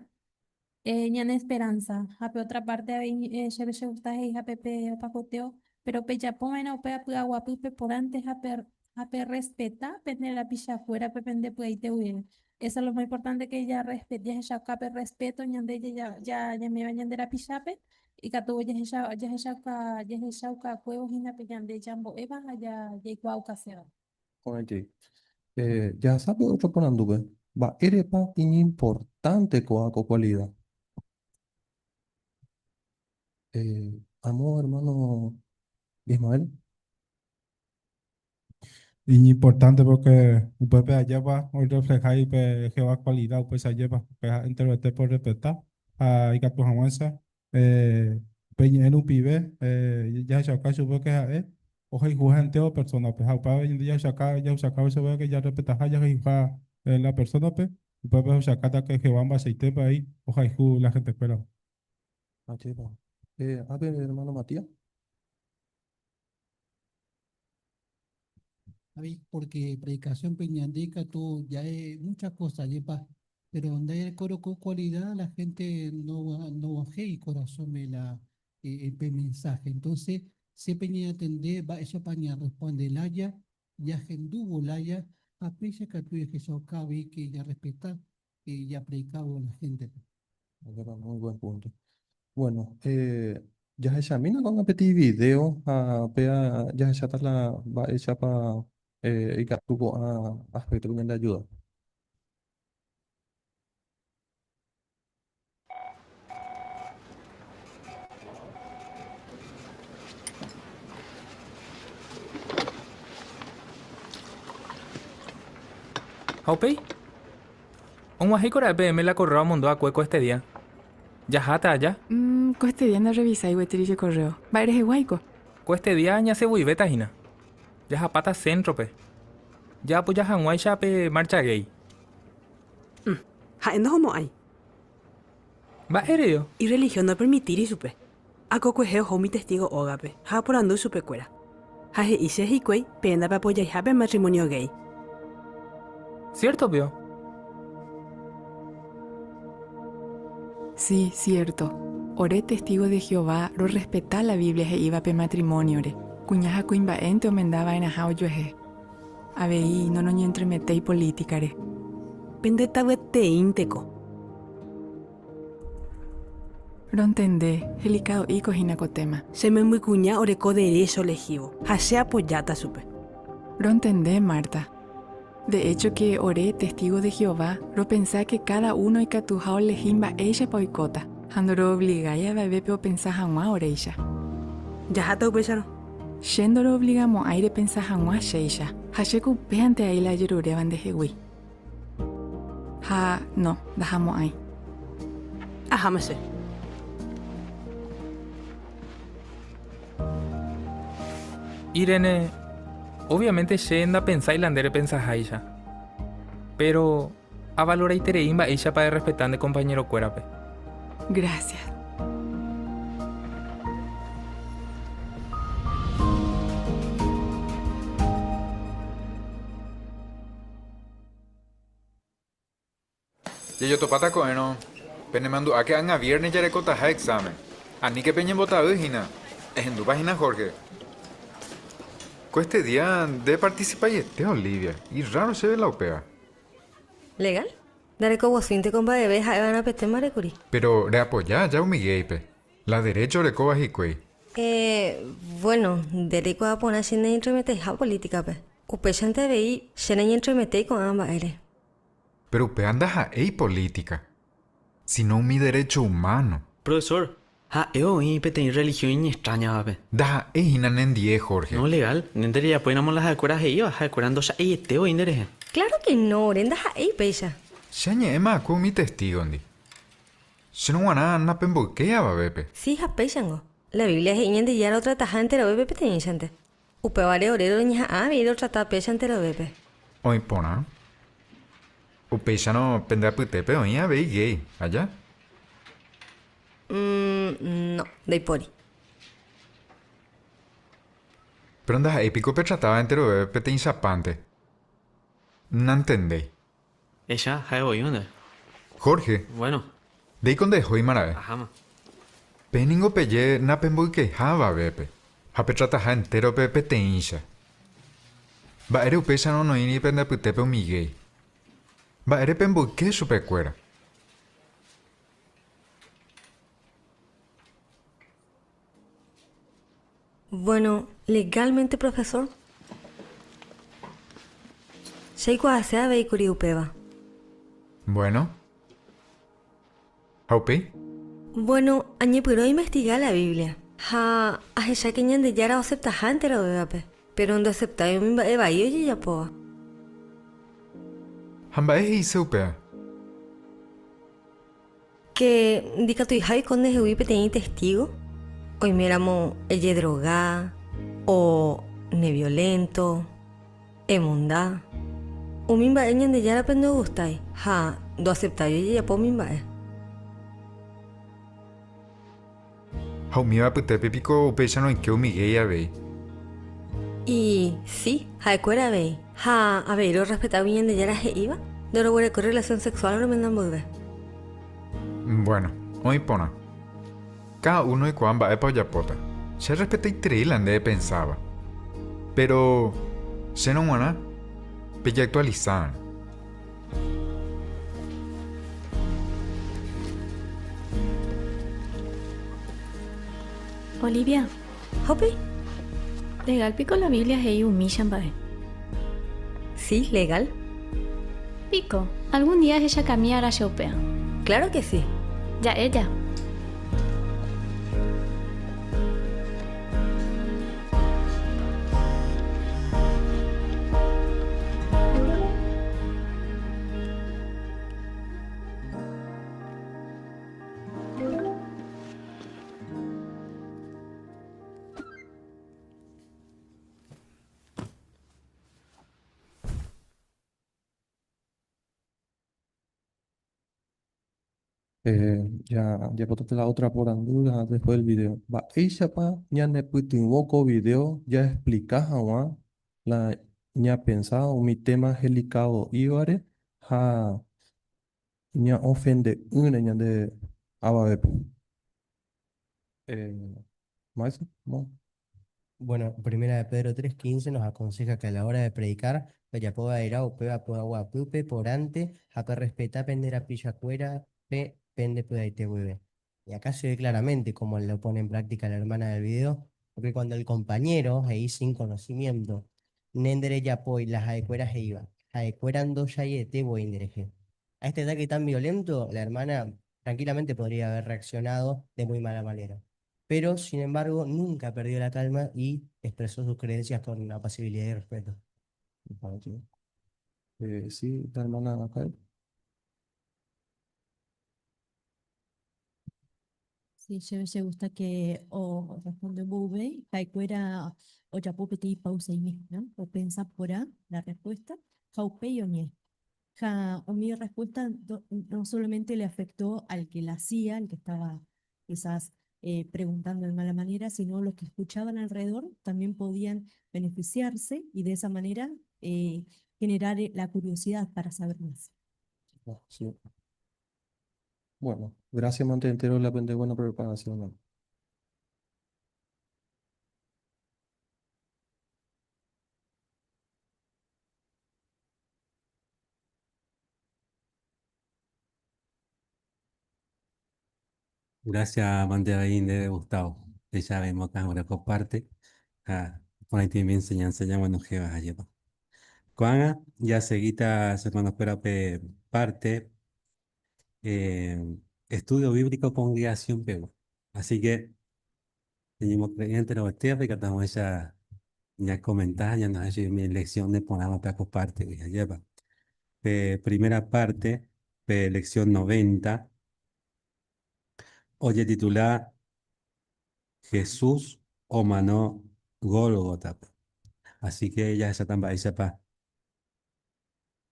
Ñane esperanza. Hape otra parte ahí chéve che gusta he'i hape pe opakoteo, pero pejapo va'erã upe apy'aguapýpe porãnte ha pe ha pe respeta pende rapichakuérape pende py'aite guive. Eso es lo más importante que ja jahechauka pe respeto ñande ja ñame'ẽva ñande rapichápe ikatu jahecha jahechauka jahechaukakuévo hína pe ñande jambo'éva ha jaikuaaukaséva. Ko'ã jey. Jahasa pe ótro porandúpe, mba'érepa iñimportánte ko'ã ko kualida? Amo ermáno Ismael. Iñimportánte porque upépe ajépa orrefleha pe Jehová kualida upéicha ajépa, upe ha'e enterovetépe orrespeta ha ikatu hag̃uáicha pe ñe'ẽ rupive jahechauka chupe ke ha'e ohayhuha entéro persónape ha upéva ñande jahechauka jahechaukávo chupe ke jarrespetaha jahayhuha la persónape, upépe ohechaukáta ke Jehová mba'eichaitépa avei ohayhu la hentekuérape. Ajépa. Ápe ermáno Matías. Avei porque predicación pe ñande katu ja'e muchas cosas jepa, pero ndajarekórõ ko cualidad la gente no no he'i ikorasõme la pe mensaje. Entonces siempre ñañatende mba'éichapa ñarresponde lája, ñahendúvo lája ha péicha katu jahechauka avei que jarrespeta japredikávo la gente-pe. Ajépa, muy buen punto. Bueno, jahechamína ko'ág̃a peteĩ video ha péa jahecháta la mba'éichapa ikatu ko'ã aspecto ñandeayuda. Ha upéi, og̃uahẽkora'e peẽme la correo amondo akue ko este día. Jaháta aja. Umm, ko este día ndarrevisái gueteri che correo. Mba'e reheguáiko? Ko este día ñasẽvoivéta hína. Jahapáta centro-pe. Jaapoja hag̃uáicha pe marcha gay. Umm, ha'e ndohomo'ãi. Mba'éreio? Irreligión nopermitíri chupe. Akokuehe oho umi Testígo ógape ha oporandu chupekuéra. Ha he'i che hikuái peẽ ndapeapojaiha pe matrimonio gay. Cierto pio? Si, cierto. Ore testígo de Jehová rorrespeta la Biblia he'íva pe matrimóniore, kuña ha kuimba'énte omenda va'erãha ojuehe. Avei noroñentremetéi polítikare. Pende tavyeteínteko. Rontende, helikado'íko hína ko téma. Che membykuña oreko derécho lehívo, ha che apojáta chupe. Rontende, Marta. De hecho ke ore testígo de Jehová ropensa ke káda uno ikatuha olehi mba'éichapa oikóta, ha ndoroovligái avavépe opensa hag̃ua oréicha. Jaháta upéicharõ. Che ndoroovligamo'ãi repensa hag̃ua chéicha, ha chéko upévante aĩ la ajeruréva ndehegui. Ha no, ndahamo'ãi. Aháma che. Irene, Obviamente che ndapensái la nde repensaháicha. Péro avaloraiterei mba'éichapa errespeta nde kompañerokuérape. Gracias. Jajotopáta ko'ẽrõ, penemandu'áke ág̃a viernes jarekotaha examen. Aníke peñembotavy hína. Ehendúpa hína Jorge? Ko este día nde participaiete Olivia, irraro chéve la upéva. Legal? Ndarekoguasúinte ko mba'eve ha'eva'erã pe témare kuri. Péro reapoja aja umi géipe, la derécho orekóva hikuái. Eh, bueno, nde reikuaa porã che neñentremeteiha polítikape. Upéichante avei che nañentremetéi ko'ã mba'ére. Péro upéva ndaha'éi polítika, síno umi derécho umáno. Profesor, ha'e oĩ peteĩ religión iñextrañavape. Ndaha'éi hína nendie, Jorge. No legal, nde rejapóiramo la ha'ekuéra he'íva, ha'ekuéra ndocha'eiete voi nderehe. Claro que no, ore ndaha'éi upéicha. Che añe'ẽma akue umi Testígondi. Chérõ g̃uarã napemboykéi avavépe. Si ha péichango. La Biblia he'i Ñandejára otrataha enterovépe peteĩchante. Upévare ore roñeha'ã avei rotrata péicha enterovépe. Oĩ porã. Upéicharõ pende apytépe oĩ avei gay, aja? Umm, no, ndaipóri. Péro ndaha'éi piko petratáva enterovépe peteĩchapánte. Nantendéi. Echa, ha'e voi nde. Jorge. Bueno. Ndéiko ndehóima ra'e. Aháma. Peẽ ningo peje napemboykeiha avavépe, ha petrataha entérope peteĩcha. Mba'ére upéicharõ noĩri pende apytépe umi gay? Mba'ére pemboyke chupekuéra? Bueno, legalmente profesor. Che aikuaase avei kuri upéva. Bueno. Ha upéi? Bueno, añepyrũ ainvestiga la Biblia, ha ahecha ke Ñandejára oaseptaha enterovévape, péro ndoaseptái umi mba'e vai ojejapóva. Ha mba'e he'ise upéva? Ke ndikatuiha oiko ndehegui peteĩ Testígo oiméramo ejedroga o neviolénto, emonda. Umi mba'e Ñandejárape ndogustái ha ndoaseptái ojejapo umi mba'e. Ha umíva apytépe piko upéicharõ oike umi géi avei? Y, si, ha'ekuéra avei. Ha avei rorrespetágui Ñandejára he'íva, ndoroguereko rrelasión sexuál romenda mboyve. Bueno, oĩ porã. Káda uno oikuaa mba'épa ojapóta. Che arrespetaiterei la nde epensáva. Péro chérõ g̃uarã, pejeactualisárõ. Olivia. Hope. Legal piko la Biblia he'i umícha mba'e? Si, legal. Piko, algún día ahechakami ára che upéva. Claro que sí. Ja'e ja. Eh, ya, ya botaste la otra porandu después del video. Mba'éichapa ñanepytyvõ ko video jaexplika hag̃ua la ñapensa umi tema helikado'ívare ha ñaofende'ỹre ñande avavépe. Eh, maestro, ¿cómo? Bueno, Primera de Pedro 3.15 nos aconseja que a la hora de predicar, pejapóva'erã upéva py'aguapýpe porãnte ha perrespeta pende rapichakuérape pende py'aite guive. Y acá se ve claramente cómo lo pone en práctica la hermana del video, porque cuando el compañero, ahí sin conocimiento, nde nderejapói la ha'ekuéra he'íva, ha'ekuéra ndochaiete voi nderehe. A este ataque tan violento, la hermana tranquilamente podría haber reaccionado de muy mala manera. Pero, sin embargo, nunca perdió la calma y expresó sus creencias con apacibilidad y respeto. Sí, la hermana Rafael. Sí, chéve che gusta que o responde mboyve ha'ekuéra ojapo peteĩ pausaimi, no? Opensa porã la respuesta ha upéi oñe'ẽ. Ha umi respuesta no solamente le afectó al que la hacía, al que estaba quizás preguntando de mala manera, sino los que escuchaban alrededor también podían beneficiarse y de esa manera generar la curiosidad para saber más. Ah, sí. Bueno, gracias, Mantentero, la de buena preparación. ¿No? Gracias, Manteaín de Gustavo. Ya vemos acá ahora comparte. Ah, por ahí tiene enseñanza ya bueno que vas a llevar. Ko'ág̃a jaseguíta che hermanokuérape parte eh, estudio bíblico congregación pegua. Así que ñañemokyre'ỹente rovetývape ikatu hag̃uáicha ñakomenta ha ñanohẽ umi lección neporãva pe ko parte-gui. Ajépa? Pe primera parte, pe lección 90, ojetitula. Jesús omano Gólgotape. Así que jahecháta mba'éichapa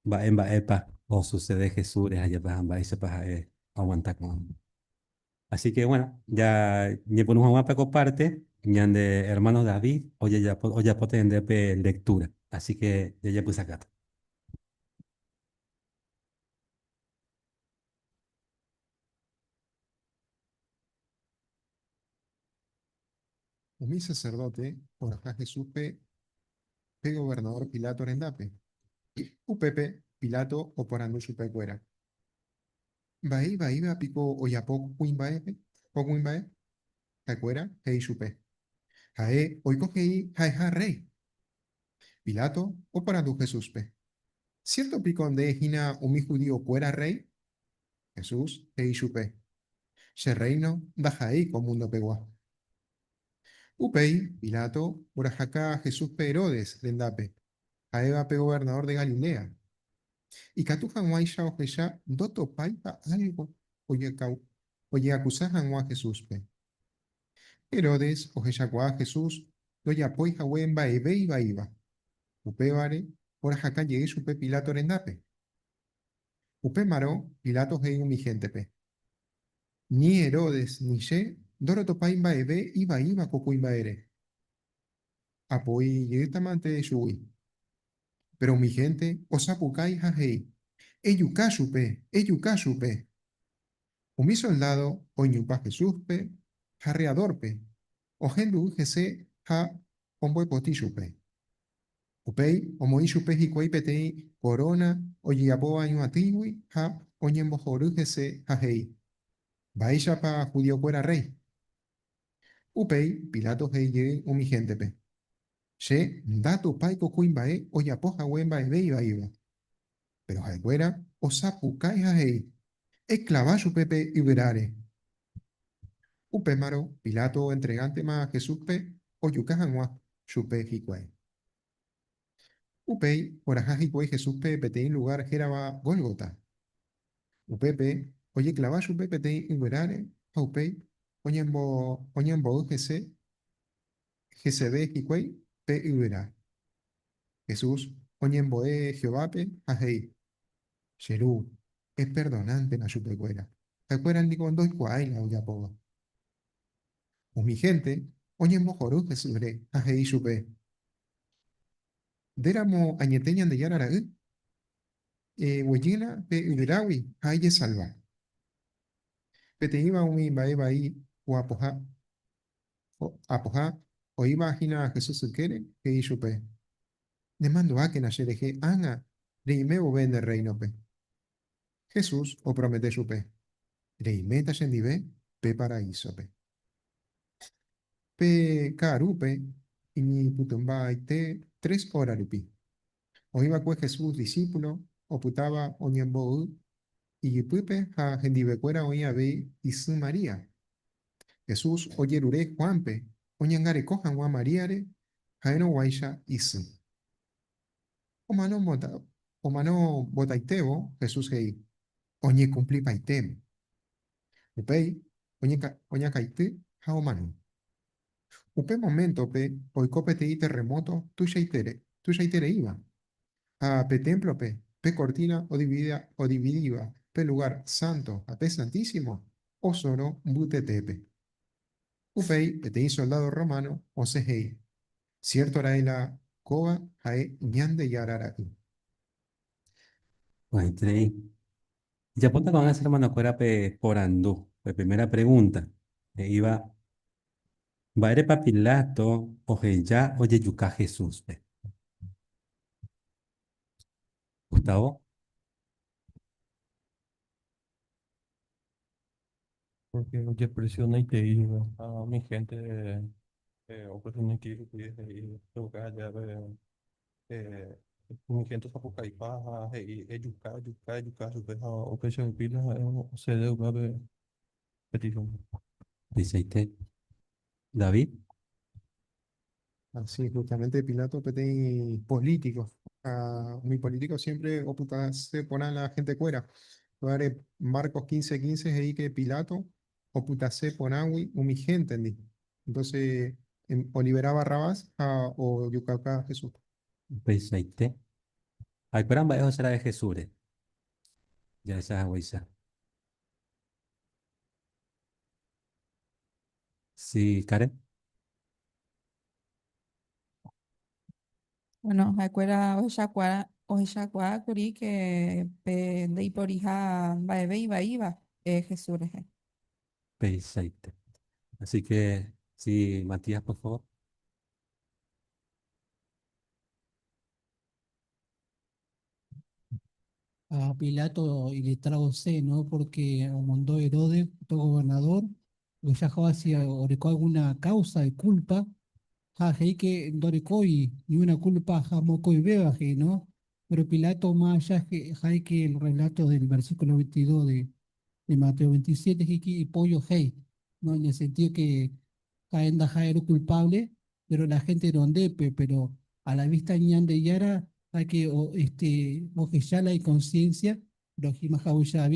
mba'e mba'épa osucede Jesús rehe ajépa ha mba'éichapa ha'e oaguanta ko'ág̃a. Así que bueno, ya ñepyrũ hag̃ua pe ko parte, ñande hermano David ojejapo ojapo tende pe lectura. Así que jajepysakáta. Umi sacerdote oraha Jesúspe pe gobernador Pilato rendápe. Upépe Pilato oporandu chupekuéra, Mba'e ivaíva piko ojapo ko kuimba'épe, ko kuimba'e? Ha'ekuéra he'i chupe, Ha'e oiko he'i ha'eha rréi. Pilato oporandu Jesúspe, Siérto piko nde hína umi judiokuéra rréi? Jesús he'i chupe, Che rréino ndaha'éi ko mundopegua. Upéi Pilato orahaka Jesúspe Herodes rendápe, ha'éva pe governadór de Galilea. Ikatu hag̃uáicha ohecha ndotopáipa álgo ojeakusa hag̃ua Jesúspe. Herodes ohechakuaa Jesús ndojapói hague mba'eve ivaíva, upévare orahaka jey chupe Pilato rendápe. Upémarõ Pilato he'i umi héntepe, Ni Herodes ni che ndorotopái mba'eve ivaíva ko kuimba'ére. Apoi jeýtamante chugui. Péro umi hénte osapukái ha he'i, Ejuka chupe! Ejuka chupe! Umi soldádo oiñupa Jesúspe harreadórpe, ohendu'y hese ha omboepoti chupe. Upéi omoĩ chupe hikuái peteĩ koróna ojejapóva ñuatĩgui ha oñembohory hese ha he'i, Mba'éichapa judiokuéra rréi? Upéi Pilato he'i jey umi héntepe, Che ndatopái ko kuimba'e ojapo hague mba'eve ivaíva. Péro ha'ekuéra osapukái ha he'i, Eklava chupe pe yvyráre. Upémarõ Pilato oentregántema Jesúspe ojuka hag̃ua chupe hikuái. Upéi oraha hikuái Jesúspe peteĩ lugár hérava Gólgota. Upépe ojeklava chupe peteĩ yvyráre ha upéi oñembo'y hese heseve hikuái pe yvyra. Jesús oñembo'e Jehovápe ha he'i, Che Ru, eperdonántena chupekuéra, ha'ekuéra niko ndoikuaái la ojapóva. Umi hénte oñembohory Jesúsre ha he'i chupe, Ndéramo añete Ñandejára Ra'y, eguejýna pe yvyrágui ha ejesalva. Peteĩva umi mba'e vai oapoha apoha oĩva hína Jesús ykére, he'i chupe, Nemandu'ákena cherehe ág̃a reime vove nde Rréinope. Jesús opromete chupe, Reiméta chendive pe paraísope. Pe ka'arúpe iñipytũmbaite tres óra rupi. Oĩ va'ekue Jesús disípulo opytáva oñembo'y ijypýpe ha hendivekuéra oĩ avei isy María. Jesús ojerure Juánpe oñangareko hag̃ua Maríare ha'erõguáicha isy. Omano mbotaitévo Jesús he'i, Oñekumplipaitéma. Upéi oñakãity ha omano. Upe moméntope oiko peteĩ terremóto tuichaitereíva, ha pe témplope pe kortína odividíva pe lugár Sánto ha pe Santísimo osoro mbytetépe. Upéi peteĩ soldádo rrománo osẽ he'i, Siérto ra'e la kóva ha'e Ñandejára Ra'y. Porãiterei. Ijapóta ko'ág̃a che hermanokuéra pe porandu, pe primera pregúnta, he'íva, Mba'érepa Pilato oheja ojejuka Jesúspe? Gustavo. Porque ojepresionaitei chupe ha umi hénte opresionaitei rupi he'i ojuka jave umi hénte osapukaipa ha he'i ejuka, ejuka, ejuka chupe ha upéicha rupi la ha'e osede upéva pe petición. Tuichaite. David. Así, justamente Pilato peteĩ político. Ha umi político siempre opytase porã la hentekuéra. Upévare Marcos 15:15 he'i que Pilato opytase porãgui umi héntendi. Entonces, olibera a Barrabás ha ojukauka Jesúspe. Upeichaite. Ha'ekuéra mba'e ohechara'e Jesúsre, jahecha haguéicha. Sí, Karen. Bueno, ha'ekuéra ohechakuaa ohechakuaa kuri ke pe ndaiporiha mba'eve ivaíva Jesús rehe. Peichaite. Así que, sí, Matías, por favor. A Pilato iletrado C, ¿no? Porque mandó Herodes, todo gobernador, o ya orecó alguna causa de culpa, ja, que ndorekói ni una culpa ja mokõivéva, ¿no? Pero Pilato, más allá que que el relato del versículo 22 de Mateo 27, y pollo hey, ¿no? En el sentido que ha'e era culpable, pero la gente era ondepe, pero a la vista Ñandeyara, hay que o, este, la y conciencia, pero ya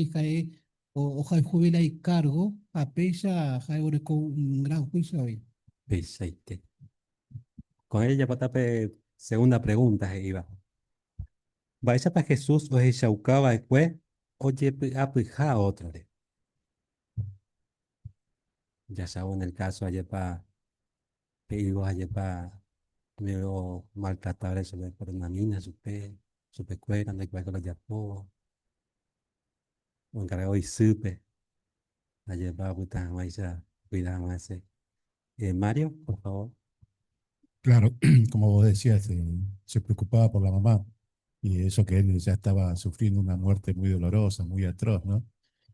o o jubila y cargo, a peya con un gran juicio ahí. Peichaite. Con ella patape segunda pregunta iba. Mba'éichapa Jesús ohechauka va'ekue ojepy'apyha ótrore? Jachávo en el caso ajépa he'ívo ajépa umi omaltratávare chupe oporandamína chupe, chupekuéra ndaikuaái ko rojapóva, oenkargávo isýpe ajépa opyta hag̃uáicha okuida hag̃ua hese. Mario, por favor. Claro, como vos decías, se preocupaba por la mamá y eso que él ya estaba sufriendo una muerte muy dolorosa, muy atroz, ¿no?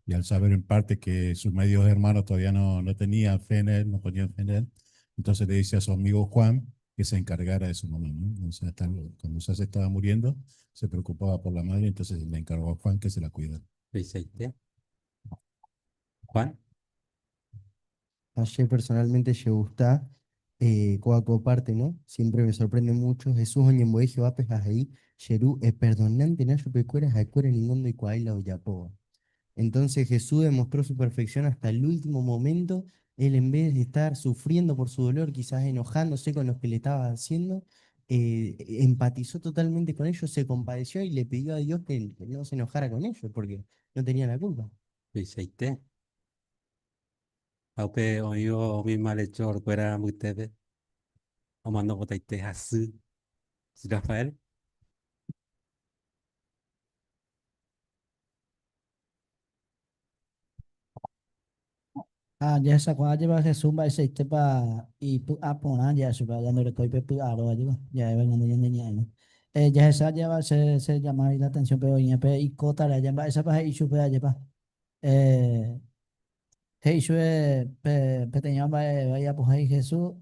Y al saber en parte que sus medios hermanos todavía no, no tenían fe en él, no ponían fe en él, entonces le dice a su amigo Juan que se encargara de su mamá, ¿no? O sea, cuando ya se estaba muriendo, se preocupaba por la madre, entonces le encargó a Juan que se la cuidara. Peichaite. Juan. Ayer personalmente me gusta parte, ¿no? Siempre me sorprende mucho. Jesús oñembo'e Jehovápe ha he'i, Che Ru, eperdonántena chupekuéra ha'ekuéra ningo ndoikuaái la ojapóva. Entonces Jesús demostró su perfección hasta el último momento. Él en vez de estar sufriendo por su dolor, quizás enojándose con los que le estaba haciendo, empatizó totalmente con ellos, se compadeció y le pidió a Dios que no se enojara con ellos, porque no tenía la culpa. Peichaite. Ha upe oĩvo umi malhechorkuéra mbytépe omano potaite hasy. Rafael. Ha jahechakuaa ajépa Jesús mba'eichaitépa ipy'a porã je'a chupe aja ndorekói pe py'aro ajépa ja'éva ñande ñane ñe'ẽme. Jahecha ajépa che che llama la atención pe oĩva pe ikótare aja mba'éichapa he'i chupe ajépa. He'i chupe pe peteĩva mba'e vai apohái Jesús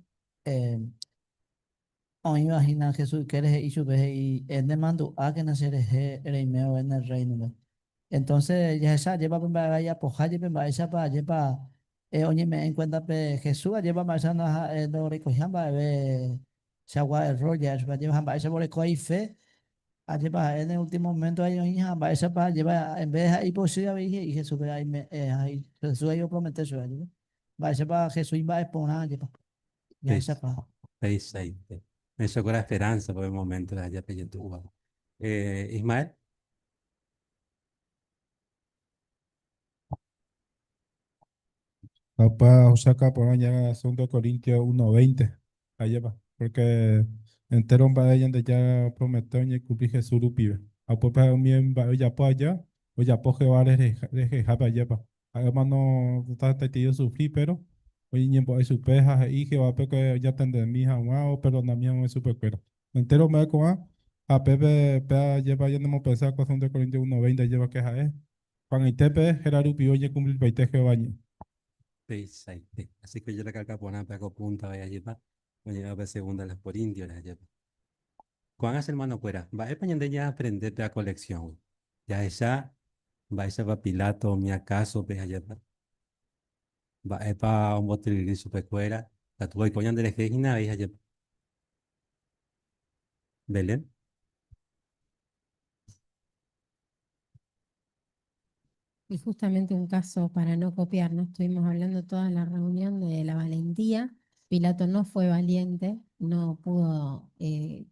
Oĩva hína Jesús ykére he'i chupe, he'i, Enemandu'ákena cherehe reime vove ne rréinope. Entónse jahecha ajépa pe mba'e vai apoha jepe mba'éichapa ajépa oñeme'ẽ enkuénta pe Jesús ajépa mba'éicha ndaha'e ndorekoiha mba'eve chagua errór ja'e chupe ajépa ha mba'éichapa oreko ife ajépa ha'e en el último moménto aĩ oĩ ha mba'éichapa ajépa en vez de ha'e ipochy avei he'i Jesúspe aime'ẽ ha Jesús he'i opromete chupe ajépa mba'éichapa Jesús imba'e porã ajépa. Jahechapa. Peichaite. Mechokuéra esperanza por el momento de allá pejetu'úva. Ismael. Apa osaka porã ña segundo Corintios 1:20. Ajépa, porque entero mba'e Ñandejára opromete oñekumpli Jesús rupive. Ha upépe ha'e umi mba'e ojapo aja, ojapo Jehová rehehápe ajépa. Ha'e omano hetaiterei osufri, péro oñeñembo'e chupe ha he'i Jehovápe ke oñatendemi hag̃ua operdonami hag̃ua chupekuéra. Entéro mba'e ko'ã ha pépe péa ajépa ñanemopensa ko Segundo Corintios 1:20 ajépa ke ha'e, Ko'ag̃aitépe héra rupive oñekumplipaite Jehová ñe'ẽ. Peichaite. Así que ojerecalca porã pe ko punta vai ajépa oñe'ẽva pe segunda de los Corintios rehe ajépa. Ko'ág̃a che hermano-kuéra, mba'épa ñande ñaaprende pe colección-gui? Jahecha mba'éichapa Pilato umi akásope ajépa, mba'épa ombotyryry chupekuéra, katu oiko ñanderehe hína avei ajépa. Belén. Y justamente un caso para no copiar, ¿no? Estuvimos hablando toda la reunión de la valentía. Pilato no fue valiente, no pudo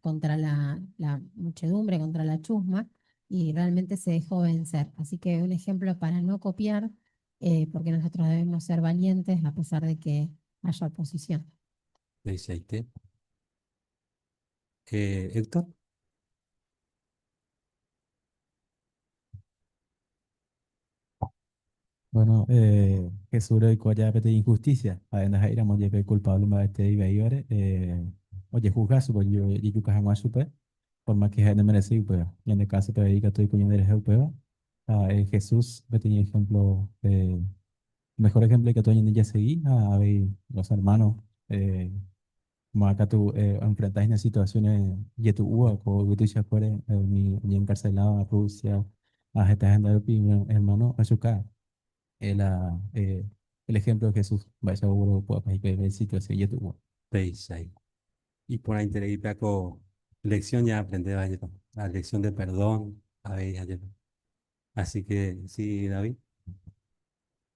contra la muchedumbre, contra la chusma, y realmente se dejó vencer. Así que un ejemplo para no copiar, porque nosotros debemos ser valientes a pesar de que haya oposición. Peichaite. Héctor. Bueno, Jesús oiko aja peteĩ injusticia, ha'e ndaha'éiramo jepe culpable mba'ete ivaívare, ojejuzga chupe, ojejuka hag̃ua chupe, por más que ha'e nomerecéi upéva. Ñande caso-pe avei ikatu oiko ñanderehe upéva, ha Jesús peteĩ ejemplo, mejor ejemplo ikatu ñande jasegi ha avei los hermanos, Má katu oenfrenta hína situaciones jetu'úva ko yvy tuichakuére, umi oñeencarceláva Rusia ha heta henda rupi umi hermano ohechuka la el ejemplo de Jesús mba'éichapa ogueropu'aka hikuái pe situación jetu'úva. Péichai. Iporãiterei pe ko lección ñaaprendéva jepa, la lección de perdón avei jepa. Así que sí, David.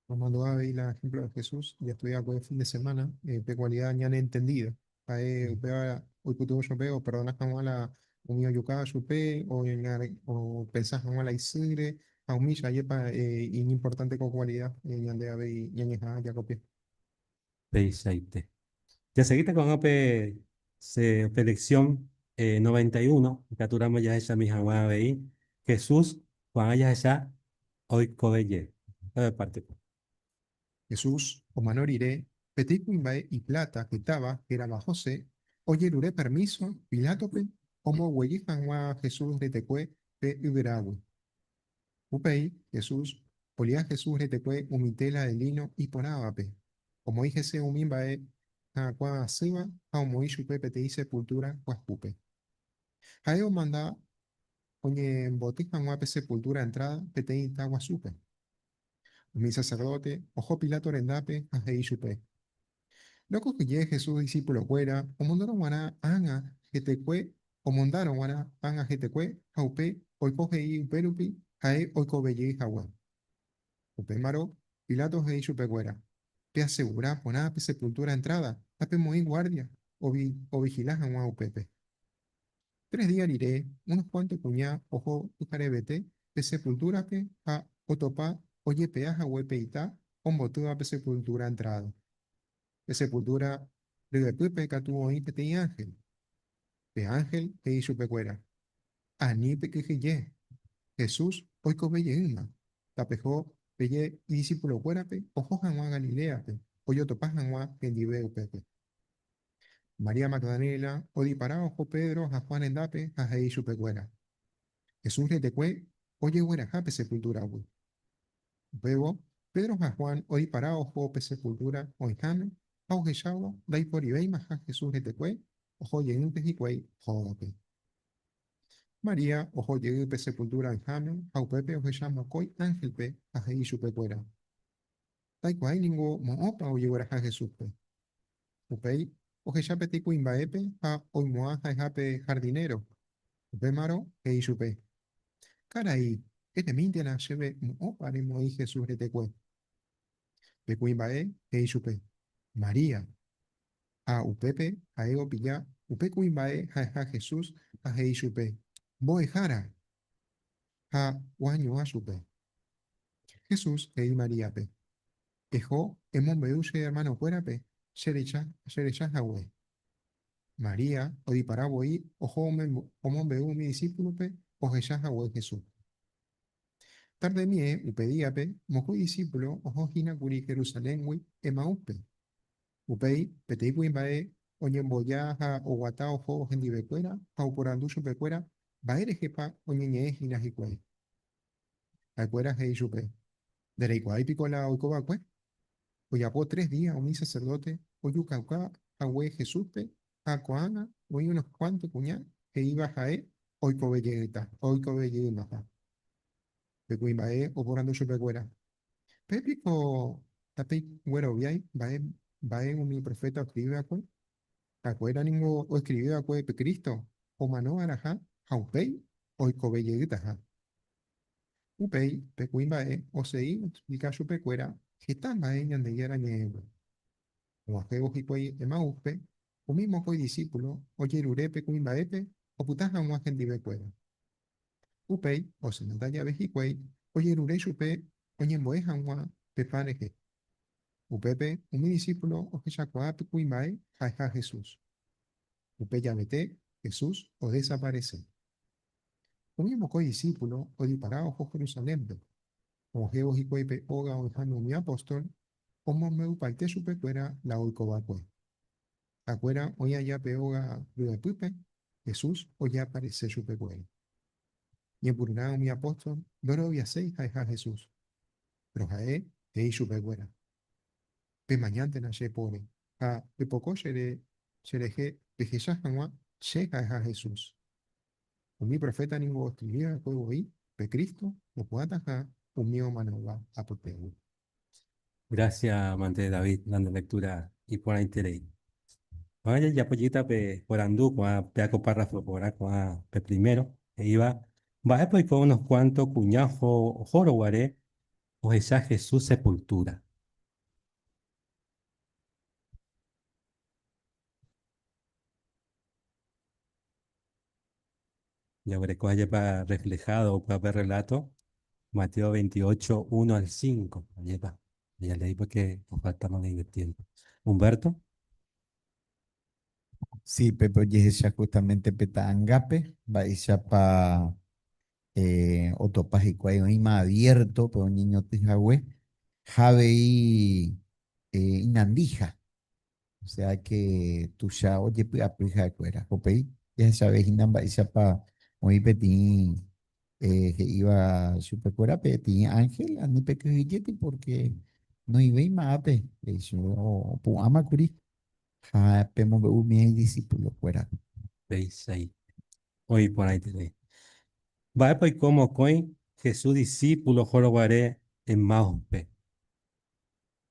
Nos mandó avei la ejemplo de Jesús, jastudia el fin de semana, pe cualidad ñane entendida. Ha'e upéva oipytyvõ chupe operdona hag̃ua la umi ojukáva chupe, o opensa hag̃ua la isýre, ha umícha ajépa iñimportante ko cualidad ñande avei ñañeha'ã jakopia. Peichaite. Jaseguíta ko'ág̃a pe pe lección 91, ikatúramo jahechami hag̃ua avei Jesús ko'ág̃a jahecha oikove jey. Pe parte. Jesús omano rire, peteĩ kuimba'e ipláta hetáva hérava José ojerure permíso Pilátope omboguejy hag̃ua Jesús retekue pe yvyrágui. Upéi, Jesús olia Jesús retekue umi téla de líno iporãvape, omoĩ hese umi mba'e hyakuã asýva ha omoĩ chupe peteĩ sepultúra pyahúpe. Ha'e omanda oñemboty hag̃ua pe sepultúra entráda peteĩ ita guasúpe. Umi saserdóte oho Pilato rendápe ha he'i chupe, Rokyhyje Jesús disípulokuéra omondórõ g̃uarã ág̃a hetekue omondárõ g̃uarã ág̃a hetekue ha upe oiko he'i upérupi ha'e oikovejey hague. Upémarõ Pilato he'i chupekuéra, Peasegura porã pe sepultúra entráda ha pemoĩ guárdia ovihila hag̃ua upépe. Tres día rire, unos kuánto kuña oho pyharevete pe sepultúrape ha otopa ojepe'a hague pe ita ombotýva pe sepultúra entráda. Pe sepultúra ryepýpe katu oĩ peteĩ ánhel. Pe ánhel he'i chupekuéra, Ani pekyhyje, Jesús oikove jeýma, tapeho peje idisipulokuérape oho hag̃ua Galiléape ojotopa hag̃ua hendive upépe. María Magdalena odipara oho Pedro ha Juan rendápe ha he'i chupekuéra, Jesús retekue ojegueraha pe sepultúragui. Upévo, Pedro ha Juan odipara oho pe sepultúra oĩháme ha ohechávo ndaiporivéimaha Jesús retekue, oho jeýnte hikuái hógape. María oho jey pe sepultúra oĩháme ha upépe ohecha mokõi ánhelpe ha he'i chupekuéra, Ndaikuaái ningo mo'õpa ojegueraha Jesúspe. Upéi ohecha peteĩ kuimba'épe ha oimo'ã ha'eha pe hardinéro. Upémarõ he'i chupe, Karai, eremíntena chéve mo'õpa remoĩ Jesús retekue. Pe kuimba'e he'i chupe, María. Ha upépe ha'e opilla upe kuimba'e ha'eha Jesús ha he'i chupe, Mbo'ehára! Ha oañuã chupe. Jesús he'i Maríape, Eho emombe'u che ermanokuérape che recha hague. María odipara voi oho omombe'u umi disípulope ohecha hague Jesúspe. Tardemie upe díape, mokõi disípulo oho hína kuri Jerusaléngui Emaúspe. Upéi, peteĩ kuimba'e oñemboja ha oguata oho hendivekuéra ha oporandu chupekuéra mba'érehepa oñeñe'ẽ hína hikuái. Ha'ekuéra he'i chupe, Ndereikuaái piko la oiko va'ekue? Ojapo tres día umi saserdóte ojukauka hague Jesúspe ha ko'ág̃a oĩ unos kuánto kuña he'íva ha'e oikove jeýta, oikove jeýmaha. Pe kuimba'e oporandu chupekuéra, Pe piko ndapegueroviái mba'e mba'e umi proféta oskrivi va'ekue? Ha'ekuéra ningo oeskrivi va'ekue pe Cristo omano va'erãha ha upéi oikove jeýtaha. Upéi pe kuimba'e osegi oexplika chupekuéra heta mba'e Ñandejára Ñe'ẽgui. Og̃uahẽvo hikuái Emaúspe, umi mokõi disípulo ojerure pe kuimba'épe opyta hag̃ua hendivekuéra. Upéi osenata jave hikuái ojerure chupe oñembo'e hag̃ua pe pan rehe. Upépe umi disípulo ohechakuaa pe kuimba'e ha'eha Jesús. Upe javete Jesús odesaparese. Umi mokõi disípulo odipara oho Jerusalénpe. Og̃uahẽvo hikuái pe óga oĩháme umi apóstol, omombe'upaite chupekuéra la oiko va'ekue. Ha'ekuéra oĩ aja pe óga ryepýpe, Jesús ojeaparese chupekuéra. Ñepyrũrã umi apóstol ndoroviaséi ha'eha Jesús, péro ha'e he'i chupekuéra, Pemañántena che póre ha pepoko cherehe pehecha hag̃ua che ha'eha Jesús. Umi proféta ningo oskrivi va'ekue voi pe Cristo opu'ãtaha umi omanóva apytégui. Gracias, mante David, la nde lectura iporãiterei. Ko'ág̃a jajapo jeýta pe porandu ko'ã pe ako párrafo porã ko'ã pe primero, he'íva, Mba'épa oiko unos kuánto kuña ohórõ guare ohecha Jesús sepultúra? Jaguereko ajépa reflejado upéva pe relato, Mateo 28, 1 al 5. Ajépa, ya leí porque nos falta más de tiempo. Humberto. Sí, pépe ojehecha justamente pe ta'angápe, mba'éichapa eh, otopa hikuái oĩma abierto pe oñeñotỹ hague, ha avei eh, inandíha. O sea que tuicha ojepy'apy ha'ekuéra. Upéi jahechave hína mba'éichapa oĩ peteĩ eh, he'íva chupekuéra peteĩ ánhel ani pekyhyjéti pórke noĩvéima ápe, he'i chupe, opu'ãma kuri ha pemombe'u umi idisipulokuérape. Péichaite. Oĩ porãiterei. Mba'épa oiko mokõi Jesús disípulo ohórõ guare Emaúspe?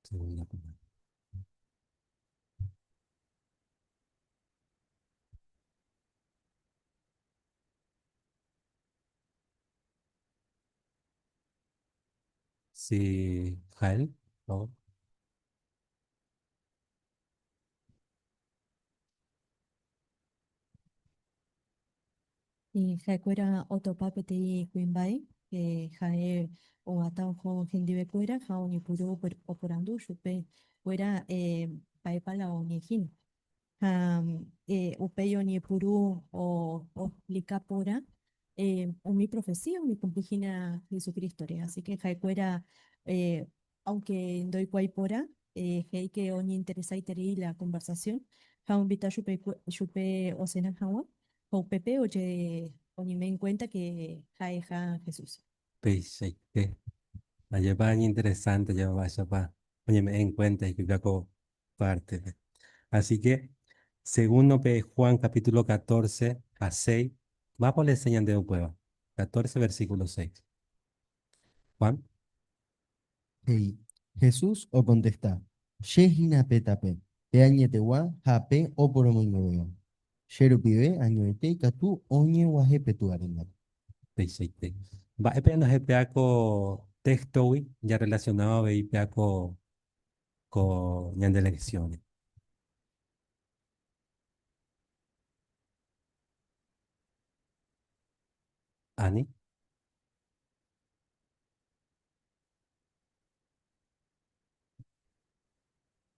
Segunda pregunta. Sí, Jael, por favor. Ha'ekuéra otopa peteĩ kuimba'e ha'e oguata oho hendivekuéra ha oñepyrũ oporandu chupe kuéra mba'épa la oñehína. Ha upéi oñepyrũ oexplika porã umi profesía oñekumpli hína Jesucrístore. Así que ha'ekuéra aunque ndoikuaái porã, he'i ke oñeinteresaiterei la konversasión ha oinvita chupe chupe osena hag̃ua, ha upépe oje oñeme'ẽ en kuénta ke ha'eha Jesús. Peichaite. Ajépa iñinteresánte jahecha oñeme'ẽ en cuenta hikuái ko pártepe. Así que, segundo pe Juan capítulo 14 ha 6, mápa oleese ñandéve upéva? 14 versículo 6. Juan. He'i, Jesús okontesta, Che hína pe tape, pe añetegua ha pe oporomoingovéva. Che rupive añoite ikatu oñeguahẽ pe Túva rendápe. Peichaite. Mba'épa ñanohẽ péa ko téxtogui jarrelacionáva avei péa ko ko ñande lección-re? Ani.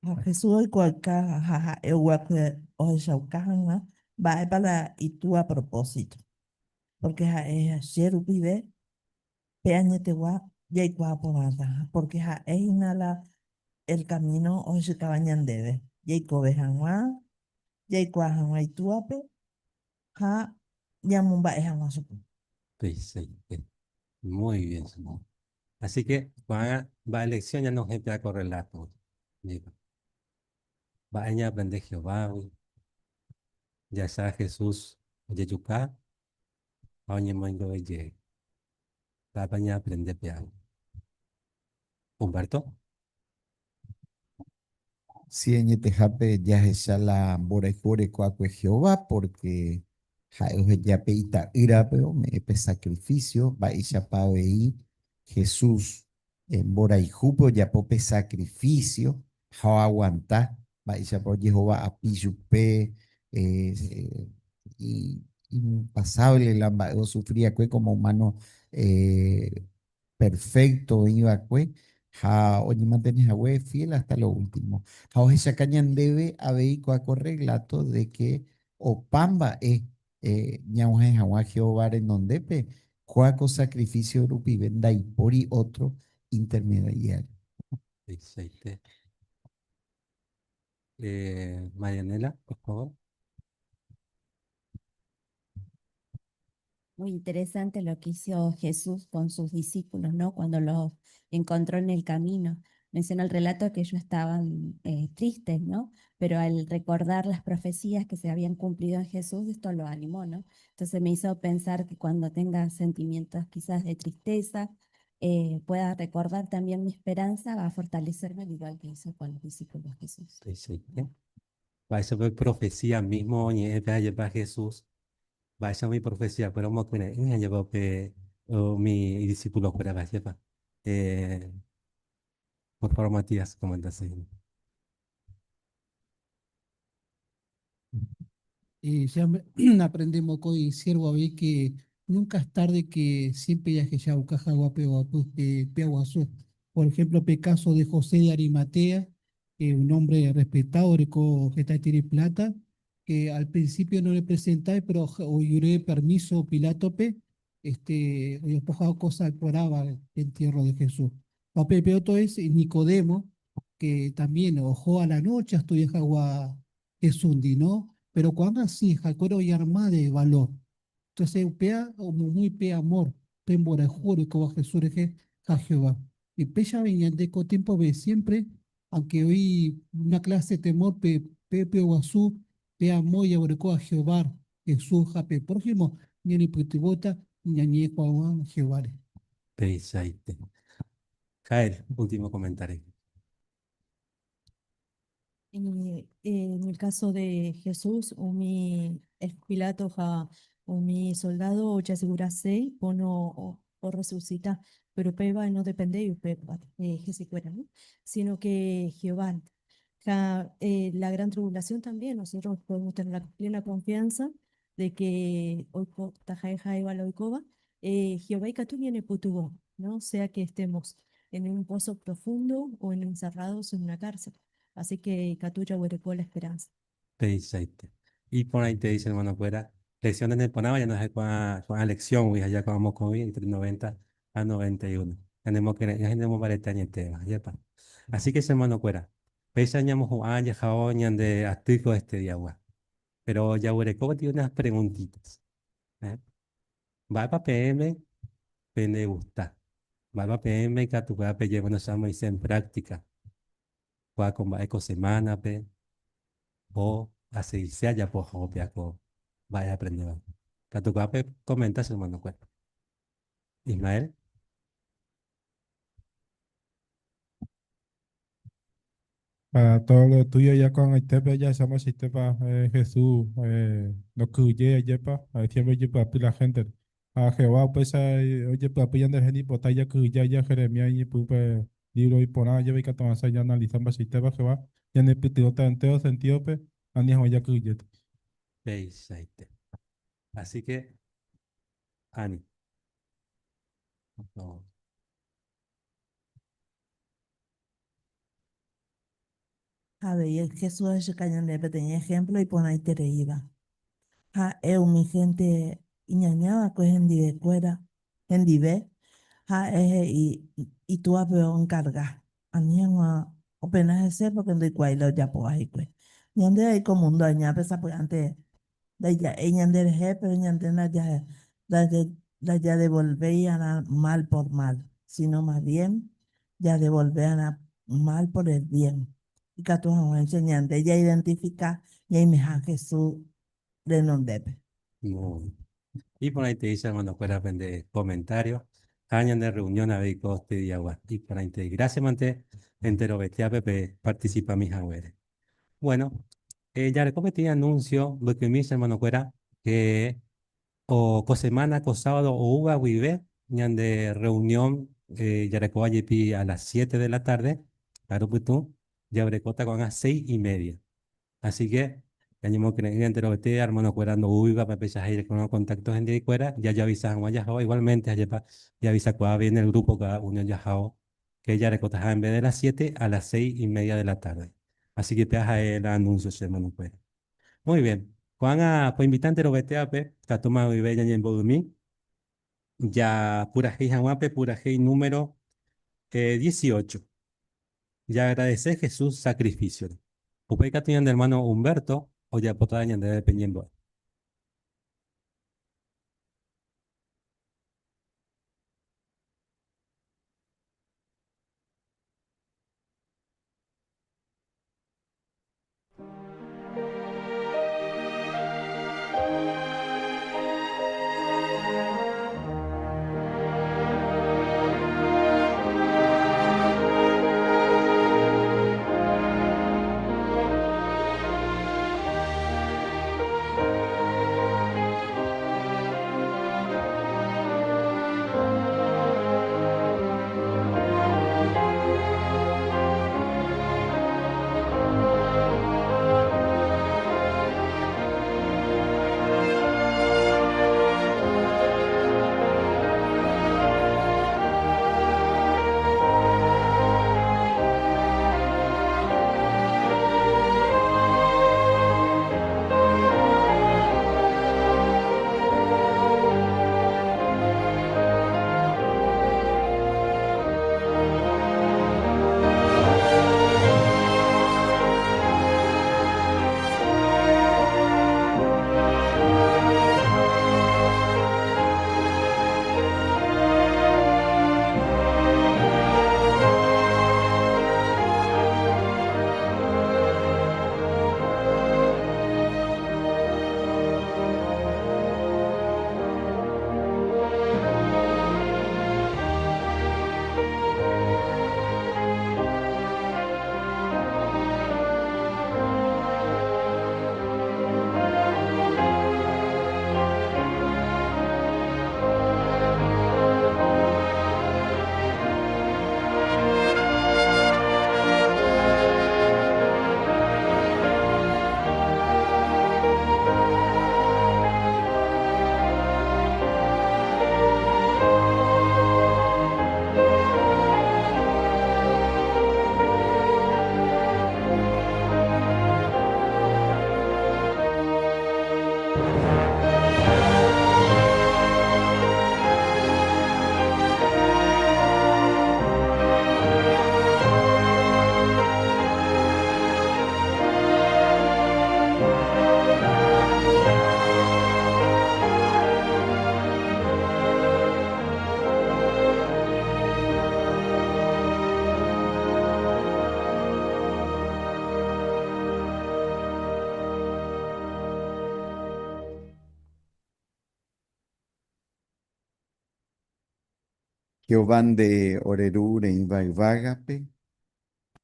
Ha Jesús oikuaauka ha ha'e oguapy ohechauka hag̃ua mba'épa la Itúa propósito, pórke ha'e che rupive pe añetegua jaikuaa porãta, pórke ha'e hína la el kamíno ohechukáva ñandéve jaikove hag̃ua, jaikuaa hag̃ua Itúape ha ñamomba'e hag̃ua chupe. Peichaite. Muy bien, Simón. Así que, ko'ág̃a mba'e lección ñanohẽ péva ko relato-gui. Ndépa. Mba'e ñaaprende Jehovágui, jahecha Jesús ojejuka ha oñemoingove jey. Mba'épa ñaaprende pévagui? Humberto? Si añetehápe jahecha la mborayhu oreko akue Jehová, pórke ha'e oheja pe Ita'ýrape ome'ẽ pe sakrifísio, mba'éichapa avei Jesús mborayhúpe ojapo pe sakrifísio ha oaguanta. Mba'éichapa ojehova'api chupe, impasable la mba'e osufri va'ekue como humano perfecto oĩ va'ekue ha oñemantene hague fiel hasta lo último. Ha ohechaka ñandéve avei kua ko relato de que opa mba'e ñag̃uahẽ hag̃ua Jehová renondépe, kua ko sacrificio rupive ndaipóri otro intermediario. Peichaite. Marianela, por favor. Muy interesante lo que hizo Jesús con sus discípulos, ¿no? Cuando los encontró en el camino. Menciona el relato que ellos estaban tristes, ¿no? Pero al recordar las profecías que se habían cumplido en Jesús, esto lo animó, ¿no? Entonces me hizo pensar que cuando tenga sentimientos quizás de tristeza, pueda recordar también mi esperanza, va a fortalecerme al igual que hizo con los discípulos Jesús. Sí, sí. Va, eso fue profecía mismo, ñe'ẽ Jesús. Va, esa es mi profecía, pero mo que ña pe mi discípulo fuera va lleva. Por favor, Matías, comenta ahí. Ya aprendemos con el siervo a ver que nunca es tarde, que siempre ya que ya busca guape o Por ejemplo, el caso de José de Arimatea, que un hombre respetado, que tiene plata, que al principio no le presentaba, pero oyuré permiso Pilato pe, oye, cosa por el entierro de Jesús. Papel otro es Nicodemo, que también ojó a la noche hasta agua Jesús, ¿no? Pero cuando así, jacuero y arma de valor. Entonces, pea como muy pe amor, pembora juro como Jesús a Jehová. Y peya de tiempo ve siempre, aunque hoy una clase de temor, pe pe guazú, pe amor y a Jehová, Jesús, jape prójimo, ni ni putibota, ni ni Juan Jehová. Peisaite. Jael, último comentario. En el caso de Jesús, umi Pilato ha umi soldado ojasegurase pono o resucita, pero peba no depende de Jesucristo, ¿no? Sino que Jehová. Ja, la gran tribulación también, nosotros podemos tener la plena confianza de que Jehová y viene putuvo, ¿no? Sea que estemos en un pozo profundo o en encerrados en una cárcel. Así que Catuya huerecó la esperanza. Peisaite. Y por ahí te dice, hermano, fuera, lecciones de Ponaba, ya no sé cuál lección, y allá como con entre 90 a 91. Tenemos que, ya tenemos varios ya Así que, hermano, fuera, peisañamos Juan, ya jaoñan de astico este día, Pero ya huerecó tiene unas preguntitas. ¿Eh? Va para PM, pene gusta. Va para PM, que tu lleva nos llama en práctica. Va con eco semana, pe. O a seguirse allá por ko vaya a aprender. Catucape comentas, hermano. Ismael. Para todo lo tuyo ya con el tepe ya somos tepa Jesús no que yepa a siempre yepa la gente a Jehová pues oye papi ya de botella que ya ya Jeremías y pues libro y por ahí ya que tomar ya analizando así tepa Jehová ya ne pitió entero sentido pe ani ya que Peisaite. Así que Ani. Por favor. A ver, Jesús es cañón pequeño ejemplo y pon ahí te iba. Ja, eu mi gente iñañaba pues en dive cuera, en dive, ja, eje y tú a peor encargar. A mí no apenas ese porque no igual lo ya po ahí pues. Ñande ahí como un daña pesa pues antes de ya ñande je, pero ñande na ya la ya devolvían mal por mal, sino más bien ya devolvían a mal por el bien. Y que tú enseñando, ella identifica y ahí me Jesús de debe. Muy. Y por ahí te dice, hermano, fuera de comentarios. Años de reunión a coste y agua. Y por ahí te dice, gracias, mante, entero betia, pepe, participa mis abuelos. Bueno, ya le anuncio, lo que mis hermano fuera, que o co semana, co sábado, o uva, vive, ñan de reunión, Yaracoa a las 7 de la tarde, claro, pues tú, ya brecota con las 6:30. Así que, ñañemokyre'ỹ enterovete hermano-kuéra ndoúiva péicha he'irekórõ contacto hendivekuéra, jajoavisa hag̃ua jahóva igualmente ajépa javisakuaa bien el grupo cada uno jahao que jarekotaha en vez de las siete a las seis y media de la tarde. Así que péa ha'e la anuncio che hermano-kuéra. Muy bien, ko'ág̃a poinvita enterovetévape katúma guive ñañembo'ymi japurahéi hag̃ua pe purahéi número 18. Jaagradese Jesús sakrifísiore. Upéi katu ñande ermáno Humberto ojapóta ñandéve pe ñembo'e. Jehová nde ore Ru reĩva yvágape,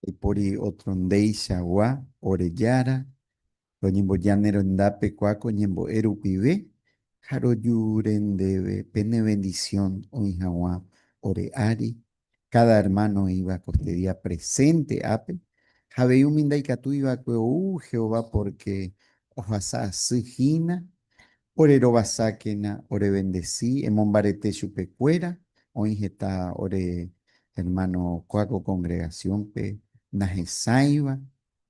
Ndaipóri ótro ndeichagua, ore Jára, roñemboja ne rendápe kuáko ñembo'e rupive ha rojure ndéve pe ne vendisión oĩ hag̃ua ore ári, káda ermáno oĩva kostedía presente ápe, ha avei umi ndaikatúi va'ekue ou Jehová pórke ohasa asy hína, ore rovasákena, ore vendesi, emombarete chupekuéra, oĩ heta ore ermáno kuáko kongregasiónpe nahesãiva,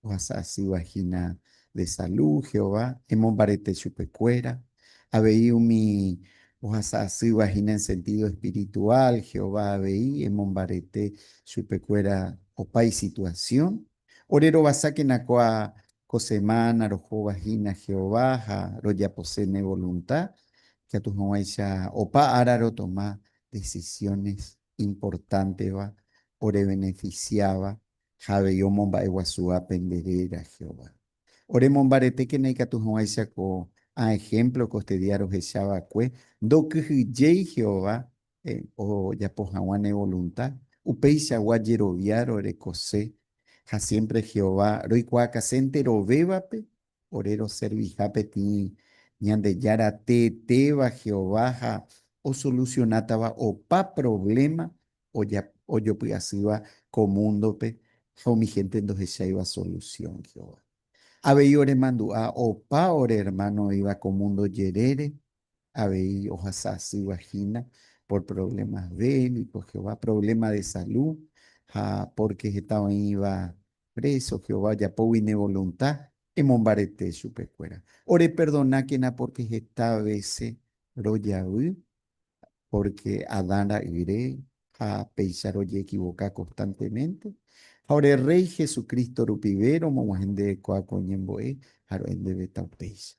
ohasa asýva hína de salu, Jehová, emombarete chupekuéra. Avei umi ohasa asýva hína en sentido espiritual, Jehová avei emombarete chupekuéra opa isituasión. Ore rovasákena kua ko semána rohóva hína Jehová ha rojapose ne volunta, ikatu hag̃uáicha opa ára rotoma decisiones importanteva orevenefisiáva ha avei omomba'eguasúva pende réra, Jehová. Oremombaretékena ikatu hag̃uáicha ko ã ehémplo kostedia rohecha va'ekue, ndokyhyjéi Jehová ojapo hag̃ua ne volunta, upeichagua jerovia rorekose ha siémpre Jehová roikuaakase enterovévape ore roserviha peteĩ Ñandejára teetéva Jehová ha osolusionátava opa provléma ojopy'asýva ko múndope ha umi hénte ndohecháiva solusión, Jehová. Avei oremandu'a opa ore hermano oĩva ko mundo jerére, avei ohasa asýva hína por problemas bélicos, Jehová, problema de salud, ha porque heta oĩva preso, Jehová, ojapógui ne voluntad, emombarete chupekuéra. Oreperdonákena porque heta vése rojavy pórke Adán ra'yre ha péicha rojeekivoka constantemente, ha ore Rréi Jesucristo rupive romog̃uahẽ ndéve kóa ko ñembo'e ha ro'e ndéve taupéicha.